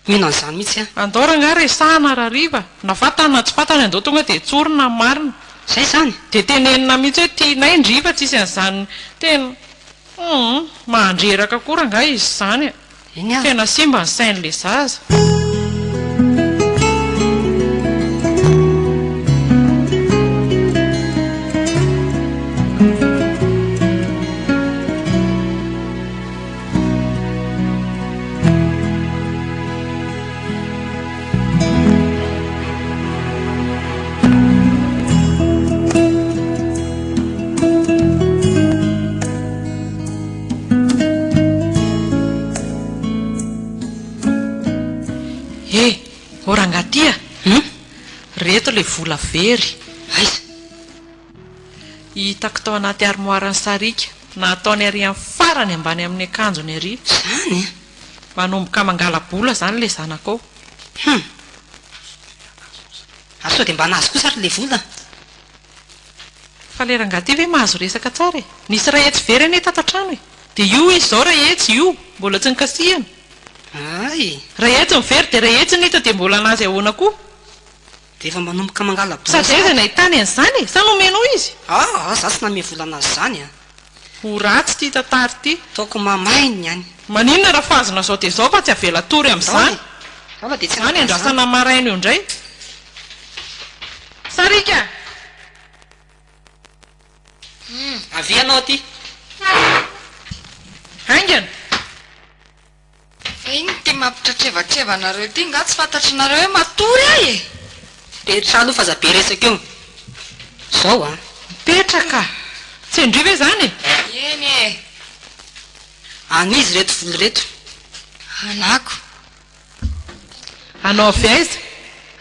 Mino an'izany mihitsy aho. Andao rangahy resahana rahariva, na fantany na tsy fantany andao tonga dia tsorina ny marina. Zay izany? Dia tenenina mihitsy hoe tianay ndry fa tsisy an'izany tena humm mandreraka koa rangahy izy izany a! Eny ary. Tena simba ny sain'ilay zaza. He! Ô rangahy ty a! Hum? Reto le vola very. Aiza? Hitako tao anaty armoire-n'i Sariaka, nataony ary amin'ny farany ambany amin'ny akanjony ary. Izany? Manomboka mangala-bola izany ilay zanakao. Hum! Ary sao dia mba nahazo kosa ary ilay vola? Fa ilay rangahy ity ve mahazo resaka tsara e? Nisy iray hetsy very anie tato an-trano e! Dia io izy izao iray hetsy, io! Mbola tsy nikasihana. Hay! Iray hetsy ny very dia iray hetsy ny hita dia mbola an'azy ahoana koa? Dia efa manomboka mangala-bola Sady aiza sahady. nahitany an'izany e? Sa nomenao izy? Aa, za tsy nanome vola anazy izany a! Ho ratsy ity tantara ity. Ataoko mamay ny any. Maninona raha fahazona zao dia zao fa tsy avela tory amin'izany. Zao dia tsy Izany andrasana maraina eo indray. Sariaka! Avia ianao aty. Haingana! Fa inona ity mampitratrevatreva anareo ity? Nga tsy fantatrinareo hoe matory aho e? Mipetraha aloha fa aza be resaka eo. Zao an. Mipetraka! Tsy ndry ve izany e? Eny e! An'iza ireto vola ireto? Anako. Anao avy aiza?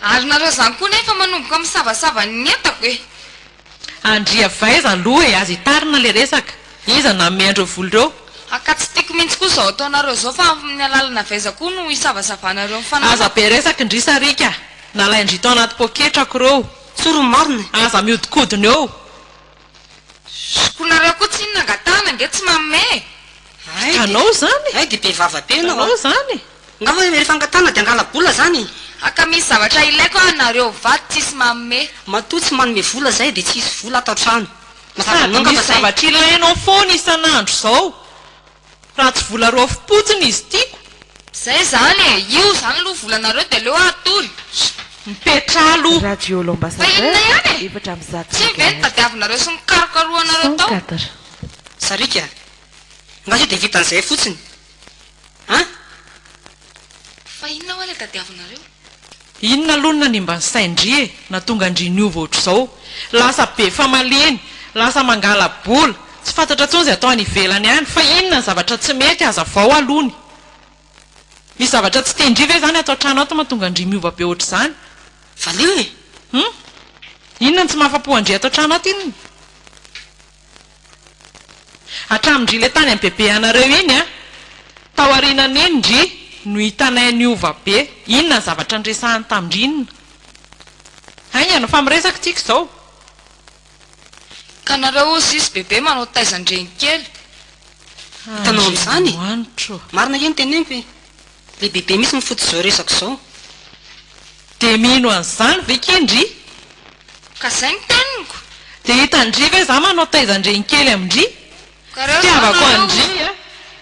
Ary nareo izany koa nefa manomboka misavasava ny entako e! Andry avy aiza aloha e, aza hitarina le resaka. Iza nanome an'ireo vola ireo? Ah ka tsy tiako mihitsy koa izao ataonareo izao fa amin'ny alalana avy aiza koa no hisavasavanareo ny fananako? Aza be resaka ndry sariaka a! Nalain-dry tao anaty poketrako ireo. Tsory ny marina e! Aza mihodinkodina eo. Koa nareo koa tsinona angatahana ange tsy manome e! Hay dia, Hitanao izany e! hay dia be vava be ianao a! Hitanao izany e! Nga hoe rehefa angatahana dia angala-bola izany e? Ah ka misy zavatra ilaiko ah nareo vady tsisy manome. Matoa tsy manome vola zay dia tsisy vola ato an-trano. Mazava Sady aminao angamba misy izay. zavatra ilainao foana isan'andro izao. Raha tsy vola raofim-potsiny izy tiako. Zay zany e! Io zany aloha volanareo de aleo hatory. Mipetraha aloha. Radio Fa L'Ambassadeur inona ihany e? 400 Tsy iny ve no megahertz. tadiavinareo sy nikarokarohanareo tao? 104. Sariaka, angaha sao dia vitan'izay fotsiny? An? Fa inona hoa ilay tadiavinareo? Inona aloha no nanimba ny sain-dry e, nahatonga an-dry niova ohatr'izao? Lasa be famaliana, lasa mangala-bola, tsy fantatra intsony izay atao any ivelany any, fa inona ny zavatra tsy mety, hazavao alony. Misy zavatra tsy tian-dry ve izany ato an-trano ato mahatonga an-dry miova be ohatr'izany? Valio e! Hum? Inona no tsy mahafa-po an-dry ato an-trano ato inona? Hatramin-dry ilay tany amin'ny bebe anareo iny an! Tao aorianan'iny ndry no hitanay niova be. Inona ny zavatra niresahany tamin-dry inona? Haingana fa miresaka tsika izao. Ka nareo hozy izy bebe manao taizan-dreny kely. Hitanao amin'izany e! Andriamanitro. Marina ange ny teneniko e! Ilay bebe mihitsy no fototr'izao resako izao. Dia mino an'izany ve ki ndry? Ka zay ny teniko. Dia hitan-dry ve za manao taizan-dreny kely amin-dry? Ka reo zao Fitiavako nareo. an-dry a,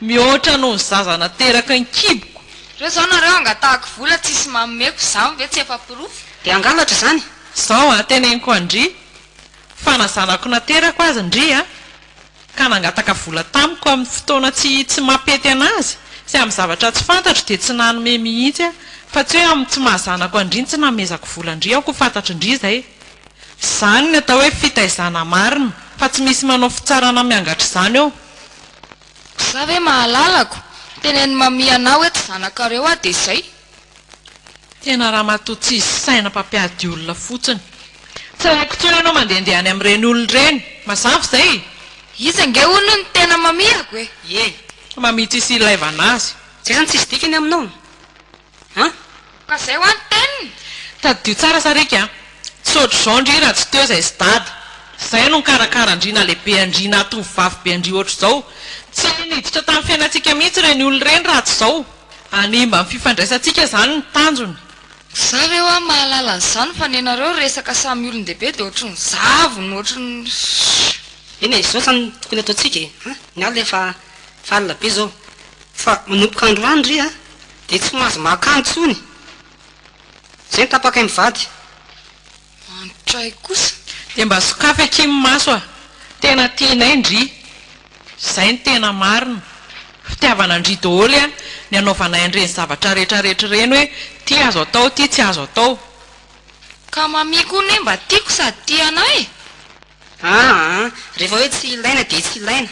mihoatra noho ny zaza nateraky ny kiboko. Reo zao nareo angatahako vola tsisy manomeko zany ve tsy efa porofo? Dia hangalatra izany? Zao a, teneniko an-dry, fa na zanako naterako aza ndry a, ka nangataka vola tamiko amin'ny fotoana tsy tsy mampety anazy sy amin'ny zavatra tsy fantatro dia tsy nanome mihitsy aho fa tsy hoe amin'ny tsy maha zanako an-dry no tsy nanomezako vola an-dry aho koa fantatry ndry izay. Izany ny atao hoe fitaizana marina fa tsy misy manao fitsarana miangatra izany eo. Za ve mahalalako? Teneno mamia anah hoe tsy zanakareo aho dia izay. Tena ramatoa tsisy saina mpampiady olona fotsiny. Tsy haiko intsony ianao mandehandeha any amin'ireny olona ireny. Mazava izay? Izy ange hono no tena mamihako e! Ie. Mamia tsisy ilaivana azy. Zay zany tsisy dikany aminao an! Ka zay hoa ny teniny! Tadidio tsara Sariaka a! Tsy ohatr'izao ndry raha tsy teo izay sy dada. Izay no nikarakara an-dry na lehibe an-dry na tovovavy be an-dry ohatr'izao. Tsy niditra tamin'ny fiainantsika mihitsy ireny olona ireny raha tsy izao. Hanimba ny fifandraisantsika izany ny tanjony. Za ve hoa mahalala an'izany fa nenareo resaka samy olon-dehibe dia ohatry ny zavona ohatry ny. Eny e, izao izany no tokony ataontsika e, an, ny alina efa efa alina be izao, fa manomboka androany ry a, dia tsy mahazo maka intsony, izay no tapakay mivady. Antray kosa. Dia mba sokafy akia ny maso a! Tena tianay ndry. Izay no tena marina. Fitiavana an-dry daholo a, ny anaovanay an'ireny zavatra rehetra rehetra ireny hoe ty azo atao, ty tsy azo atao. Ka mamia koa ne mba tiako sady tia anah e! Aa, rehefa hoe tsy ilaina dia tsy ilaina.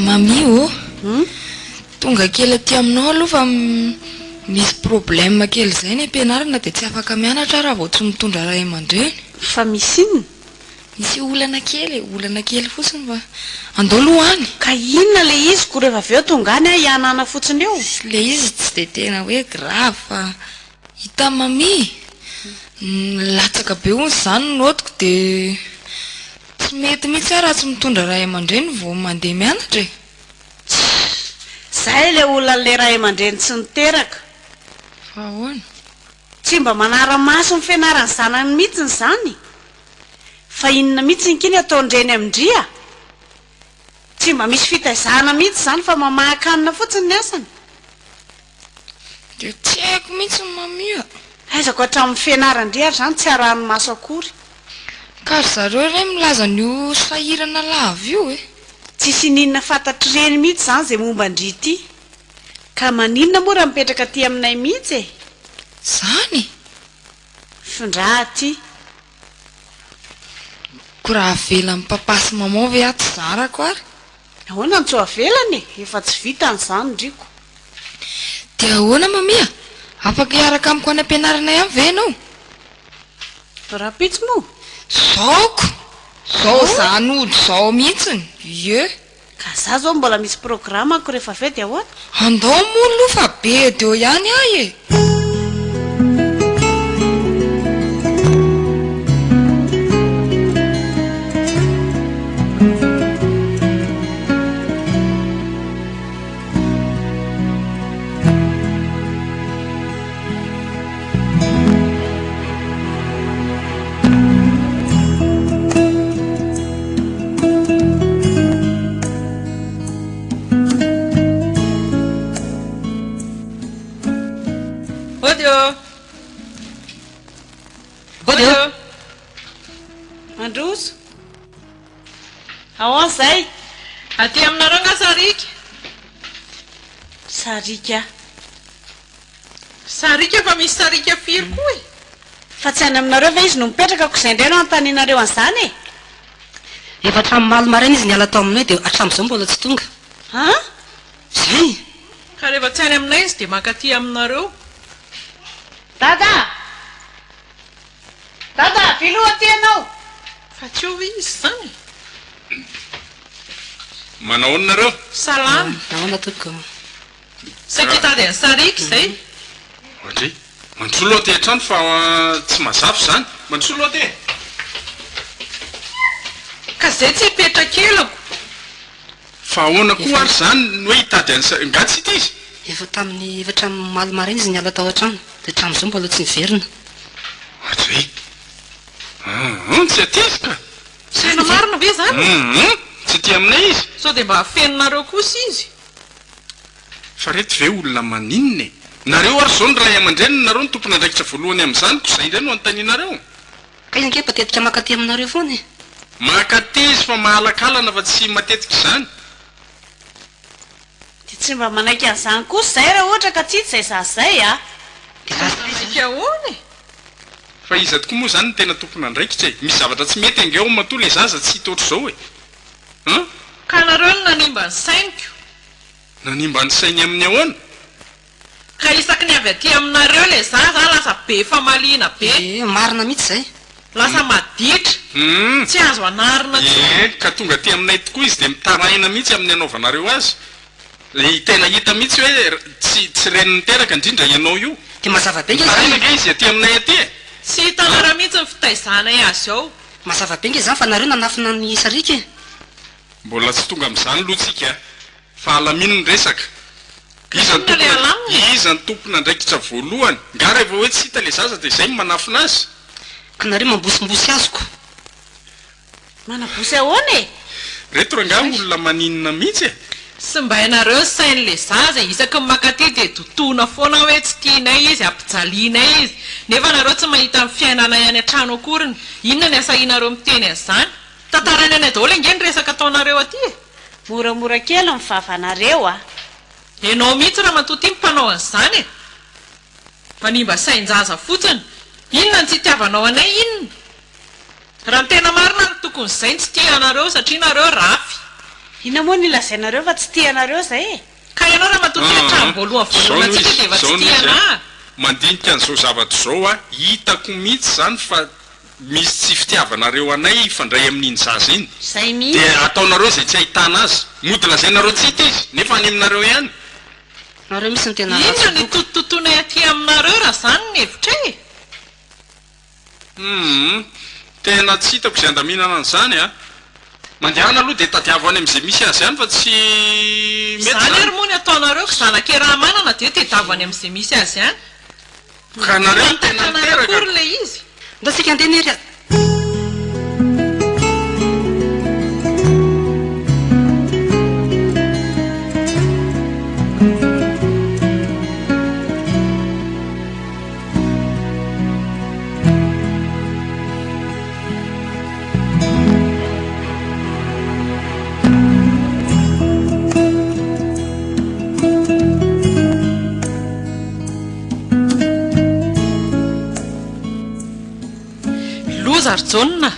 Mamie ô! Tonga kely aty aminao aloha fa misy problème kely izay ny am-pianarana dia tsy afaka mianatra aho raha vao tsy mitondra ray aman-dreny. Fa misy inona? Misy olana kely e, olana kely fotsiny fa andao aloha any. Ka inona ilay izy ko rehefa avy eo tonga any aho hianana fotsiny eo? Ilay izy tsy dia tena hoe grave fa Hitan'i Mamie? Nilatsaka be hono izany ny notiko dia tsy mety mihitsy aho raha tsy mitondra ray aman-dreny vao mandeha mianatra e! Tsia! Izay ilay olan'ilay ray aman-dreny tsy niteraka. Fa ahoana? Tsy mba manara-maso ny fianaran'ny zanany mihitsy izany. Fa inona mihitsy inky ny ataon-dreny amin-dry a? Tsy mba misy fitaizana mihitsy izany fa mamahan-kanina fotsiny ny asany. Dia tsy haiko mihitsy ny mamia. Aizako hatramin'ny fianaran-dry ary izany tsy arahany maso akory. Ka ry zareo re milaza an'io sahirana lava io e. Tsisy ininona fantatr'ireny mihitsy izany izay momba an-dry ity. Ka maninona moa raha mipetraka aty aminay mihitsy e? Izany? Findra aty. Ko raha avelan'i papa sy maman ve aho tsy zarako ary? Ahoana no tsy ho avelany e? Efa tsy vitany izany ndriko. Dia ahoana Mamia? Afaka hiaraka amiko any am-pianarana ihany ve ianao? Rahampitso moa? Zaoko! Zao za nody zao mihitsiny, ie. Ka za zao mbola misy programme-ko rehefa avy eo dia ahoana? Andao moa aloha fa bedy eo ihany aho e! Hody ô! Hody ô! Mandroso. Ahoana izay? Aty aminareo nga sariaka? Sariaka. Sariaka fa misy sariaka firy koa e! Fa tsy any aminareo ve izy no mipetraka ko izay indray no anontanianareo an'izany e! Efa hatramin'ny omaly maraina izy niala tao aminay dia hatramin'izao mbola tsy tonga. An? Izay! Ka rehefa tsy any aminay izy dia mankaty aminareo. Dada! Dada, avia aty ianao! Fa tsy eo izy izany e! Manao ahoana nareo? Salama! Ahoana tompoko? Saika hitady an'i Sariaka izay. Oadrey! Mandrosoa aloha aty an-trano fa tsy mazava izany. Mandrosoa aloha aty e! Ka izay tsy hipetraka elako. Fa ahoana koa ary izany ny hoe hitady an'i Sariaka? Nga tsy hita izy? Efa tamin'ny efatra omaly maraina izy niala tao an-trano, dia hatramin'izao mbola tsy niverina. Oadrey! Hum, tsy aty izy ka! Tena marina ve izany? Hum, tsy aty aminay izy. Sao dia mba afeninareo kosa izy? Fa reto ve olona maninona e? Nareo ary zao ny ray aman-dreniny nareo no tompon'andraikitra voalohany amin'izany ko zay indray no anontanianareo? Ka izy ange matetika mankaty aminareo foana e! Mankaty izy fa mahalakalana fa tsy matetika izany. Dia tsy mba manaiky an'izany kosa izay raha ohatra ka tsy hita izay zaza izay a! Dia lasa aiza? Manaiky ahoana e? Fa iza tokoa moa izany no tena tompon'andraikitra e? Misy zavatra tsy mety ange ao matoa ilay zaza tsy hita ohatr'izao e! An? Ka nareo no nanimba ny sainiko. Nanimba ny sainy amin'ny ahoana? Ka isaky ny avy aty aminareo ilay zaza lasa be famaliana be. Ee, marina mihitsy izay. Lasa maditra. Tsy azo anarina intsony. Ee, ka tonga aty aminay tokoa izy dia mitaraina mihitsy amin'ny anaovanareo azy. Tena hita mihitsy hoe tsy tsy reny niteraka indrindra ianao io. Dia mazava be nge izany. Mitaraina nge izy aty aminay aty e. Tsy hitanareo mihitsy ny fitaizanay azy ao. Mazava be nge izany fa nareo nanafina ny sariaka e. Mbola tsy tonga amin'izany aloha tsika a! Fa alamino ny resaka. Iza no Inona ilay alamina e? Iza no tompon'andraikitra voalohany? Nga rehefa hoe tsy hita ilay zaza dia izay no manafina azy? Ka nareo mambosimbosy azy ko. Manabosy ahoana e? Reto rangaha olona maninona mihitsy e! Simbainareo ny sain'le zaza e, isaky ny mankaty dia dotoana foana hoe tsy tianay izy, ampijalianay izy, nefa nareo tsy mahita ny fiainanay any an-trano akoriny, inona ny asahianareo miteny an'izany? Tantarainy anay daholo ange ny resaka ataonareo aty e! Moramora kely ny vavanareo a! Enao mihitsy ramatoa ty mpanao an'izany e! Manimba sain-jaza fotsiny! Inona no tsy itiavanao anay inona? Raha ny tena marina ary tokony izay no tsy tia anareo satria nareo rafy. Inona moa no ilazainareo fa tsy tia anareo izay e? Ka ianao ramatoa ty hatramin'ny voalohany Zao voalohany no antsika izy, dia efa zao tsy no tia izy a! anah. Mandinika an'izao zavatra izao aho, hitako mihitsy izany fa misy tsy fitiavanareo anay hifandray amin'iny zaza iny. Izay mihitsy. Dia ataonareo izay tsy ahitana azy. Mody lazainareo tsy hita izy, nefa any aminareo ihany. Nareo mihitsy no tena ratsy Inona no loko. itotototoanay aty aminareo raha izany ny hevitray e? Humm. Tena tsy hitako izay handaminana an'izany a! Mandehana aloha dia tadiavo any amin'izay misy azy any fa tsy mety Izany izany. ary moa ny ataonareo ry zanak'i Ramanana dia tedavo any amin'izay misy azy any. Ka nareo no Tsy tena fantatrareo niteraka. akory ilay izy. Ndao tsika andeha Nery a! Loza ry Jaona!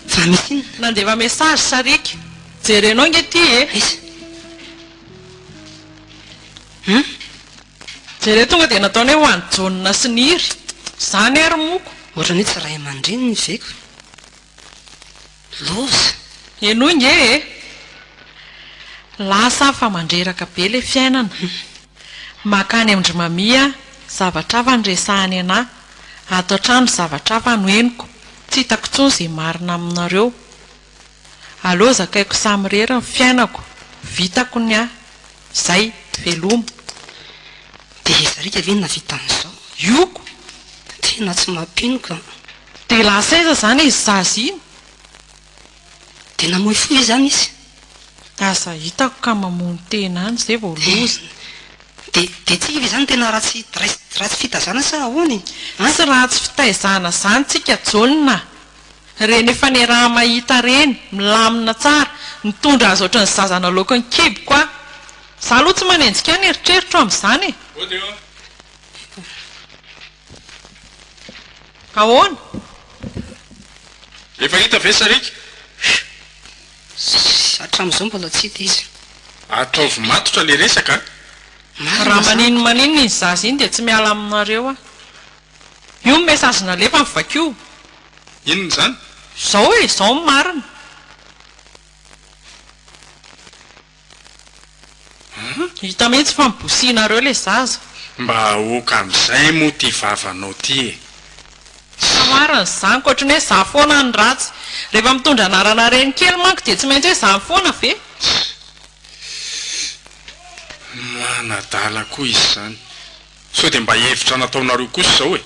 Fa misy inona? Nandefa message sariaka. Jerenao nge ty e! Aiza? Hum? Jereo tonga dia nataony hoe ho an'i Jaona sy Niry. Izany ary moko. Ohatran'ny hoe tsy ray aman-dreny ny veko. Loza! Henoy nge e! Lasa aho fa mandreraka be le fiainana. Makany amin-dry Mamia aho, zavatra hafa no resahany anah, ato an-trano zavatra hafa no henoko, tsy hitako intsony izay marina aminareo. Aleo zakaiko samirery ny fiainako, vitako ny ahy. Zay, veloma. Dia zarika ve no nahavita an'izao? Ioko! Tena tsy mampino ka. Dia lasa aiza izany izy zaza iny? Dia namoy fo ve izany izy? Aza hitako ka mamono tena any izay vao loza. Dia dia tsika ve izany tena ratsy ratsy fitaizana sa ahoana e? An? Tsy ratsy fitaizana izany tsika Jaona a! Reny efa niaraha-mahita reny, milamina tsara, nitondra azy ohatran'ny zaza naloaky ny kiboko aho. Za aloha tsy manenjika ny eritreritro amin'izany e! Ody ô! Ahoana? Efa hita ve sariaka? Hatramin'izao mbola tsy hita izy. Ataovy matotra le resaka a! Marina Raha izany. maninona maninona iny zaza iny dia tsy miala aminareo aho. Io ny message nalefany vakio. Inona izany? Izao e, izao ny marina. Hita mihitsy fa nibosihinareo ilay zaza. Mba aoka amin'izay moa ity vavanao ity e! Tsy marina izany ka ohatran'ny hoe za foana no ratsy. Rehefa mitondra anarana reny kely manko dia tsy maintsy hoe zany foana ve? Manadala koa izy izany. Sao dia mba hevitra nataonareo kosa izao e?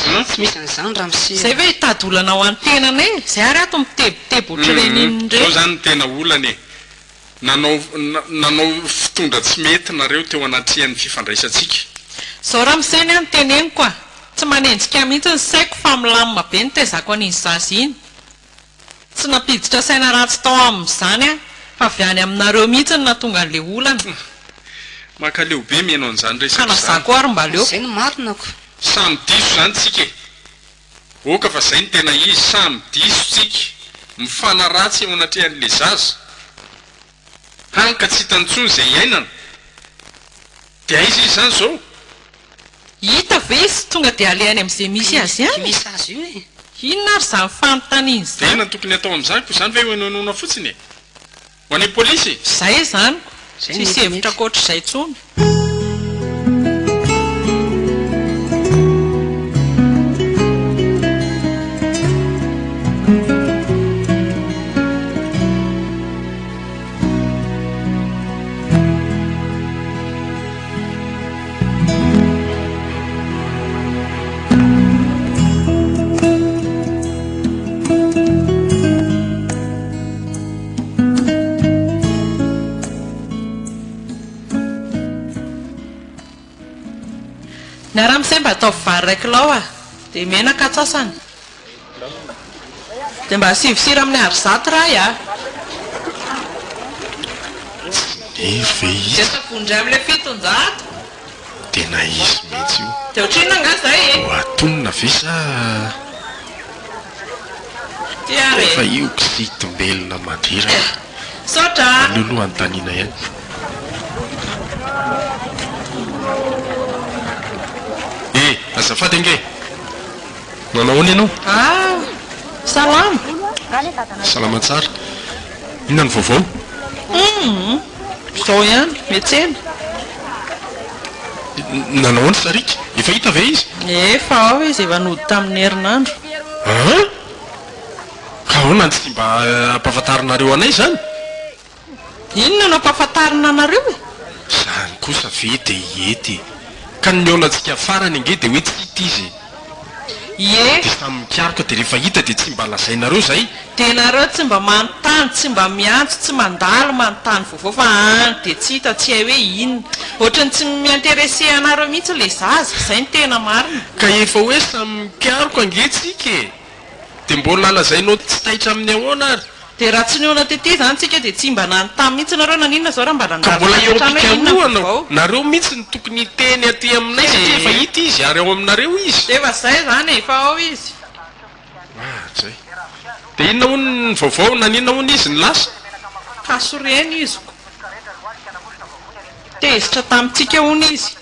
Hum? Tsy misy an'izany ramose a! Zay ve hitady olana ho an'ny tenanay e? Zay ary ato mitebiteby ohatr'ireny Hum, inona izao ireny. izany no tena olana e! Nanao nanao fitondra tsy mety nareo teo anatrehan'ny fifandraisantsika. Zao ramose ny ahy no teneniko a! Tsy manenjika mihitsy ny saiko fa milamina be ny nitaizako an'iny zaza iny. Tsy nampiditra saina ratsy tao aminy izany aho fa avy any aminareo mihitsy no nahatonga an'ilay olana. Mankaleo be mihaino an'izany Ka resaka na za izany. koa ary mba leo. Zay no marina ko. Samy diso izany tsika e! Oka fa zay no tena izy, samy diso tsika, mifanaratsy eo anatrehan'le zaza, hany ka tsy hitany intsony izay iainana. Dia aiza izy izany izao? Hita ve izy tonga dia alehany amin'izay misy azy any? Misy azy io e! Inona ary izany fanontaniana Dia izany? inona no tokony atao amin'izany? Koa izany ve hohenohenoina fotsiny e? Ho any amin'ny polisy? Izay izany ko! Izay no Tsisy mety hevitra mety. ankoatr'izay intsony. Ny ahy ramose mba ataovy vary iray kilao a! Dia menaka atsasany. Dia mba asivo sira amin'ny arizato ray a! Hery ve izy? Dia savony indray amin'ilay 700. Tena izy mihitsy io. Dia ohatrinona angaha izay e? Ho atonina ve sa Ty ary e. Fa io kizitim-belona mandreraka. Misaotra a! Aleo aloha anontaniana ihany. Eh! Azafady ange! Manao ahoana ianao? Ah! Salama! Salama tsara. Inona ny vaovao? Hum! Izao ihany, miantsena. Nanao ahoana Sariaka? Efa hita ve izy? Efa ao izy, efa nody tamin'ny herinandro. An? Ka ahoana no tsy mba ampahafantarinareo anay izany? Inona no ampahafantarina anareo e? Izany kosa ve dia hety e! Ka ny nihaonantsika farany ange dia hoe tsy hita izy e! Ie! Dia samy mikaroka dia rehefa hita dia tsy mba lazainareo izay? Dia nareo tsy mba manontany, tsy mba miantso, tsy mandalo manontany vaovao fa any dia tsy hita, tsy hay hoe inona. Ohatran'ny tsy mi-interesser anareo mihitsy ilay zaza, izay no tena marina. Ka efa hoe samy mikaroka ange tsika e! Dia mbola lazainao tsy taitra amin'ny ahoana ary? Dia raha tsy nihaona tety izany tsika dia tsy mba nanontany mihitsy nareo naninona izao raha mba Ka nandalo mbola tany eo an-trano hoe inona ny am-pikarohana vaovao? nareo mihitsy no tokony hiteny aty aminay satria efa hita izy ary ao aminareo izy. Efa zay izany e, efa ao izy. Oadray. Dia inona hono ny vaovao, naninona hono izy no lasa? Ka sorena izy ko. Tezitra tamintsika hono izy.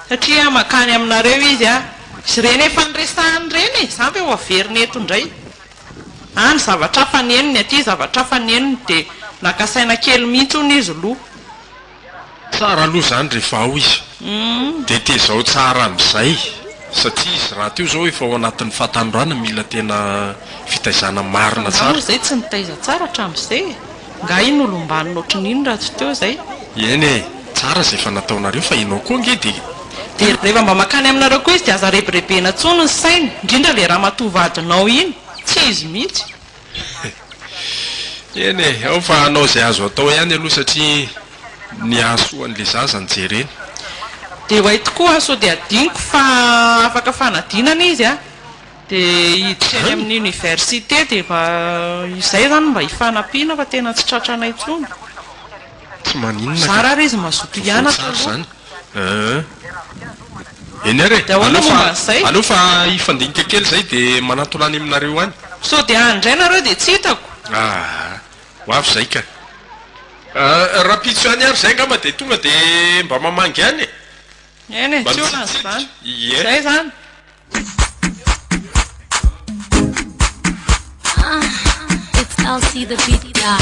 Satria mankany aminareo izy a! Izy ireny efa niresahany ireny e! Za ve ho averina eto indray? Any zavatra hafa ny henony, aty zavatra hafa ny henony dia naka saina kely mihitsy hono izy loha. Tsara aloha izany rehefa ao izy. Dia tezao tsara amin'izay satria izy rahateo izao efa ao anatin'ny fahatanorana mila tena fitaizana marina Fa nga tsara. moa izay tsy nitaiza tsara hatramin'izay e? Nga iny olom-banona ohatran'ny iny raha tsy teo izay? Eny e, tsara izay efa nataonareo fa ianao koa ange dia. Dia rehefa mba mankany aminareo koa izy dia aza rebirebena intsony ny sainy, indrindra ilay ramatoa vadinao iny, tsy izy mihitsy. Eny e, ao fa hanao izay azo atao ihany aloha satria ny hahasoa an'ilay zaza no jerena. Dia ho hay tokoa aho sao dia adinoko fa afaka fanadinana izy a! Dia hiditra eny amin'ny université dia mba izay izany mba hifanampiana fa tena tsy tratranay intsony. Tsy maninona ka. Zara ary izy mazoto Vaovao hianatra tsara aloha. izany. Eeh. Eny ary e. Dia ahoana Aleo fa momba an'izay? aleo fa hifandinika kely izay dia manatona any aminareo any. Sao dia any indray nareo dia tsy hitako. Aa. Ho avy izay ka. Aa, rahampitso ihany ary izay angamba dia tonga dia mba mamangy any e. Eny e, Mba tsy olana mitsiditsidika. izany. Ie. Izay izany. It's LC the beat guy.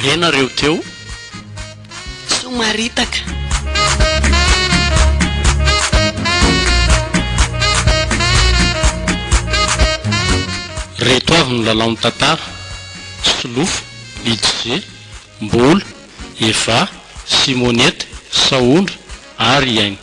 Re nareo teo? Somaritaka. Reto avy no lalaon'ny tantara, Solofo, Lidze, Mbolo, Eva, Simonette, Sahondra ary Aina.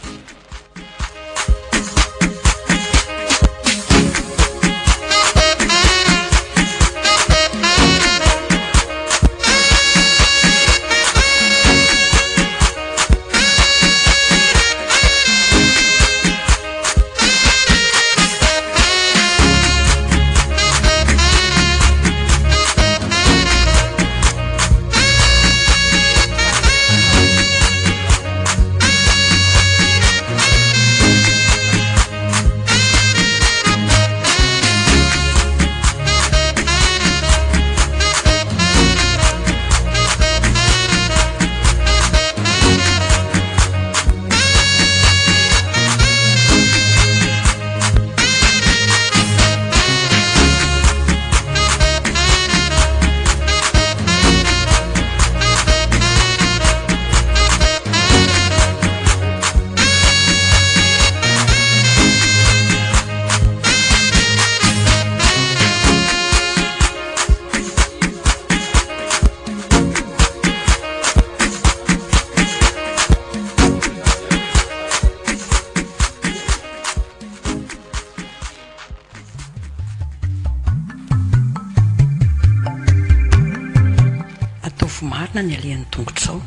Ataovy marina ny alehan'ny tongotrao,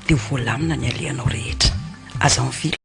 dia ho voalamina ny alehanao rehetra. Aza mivily.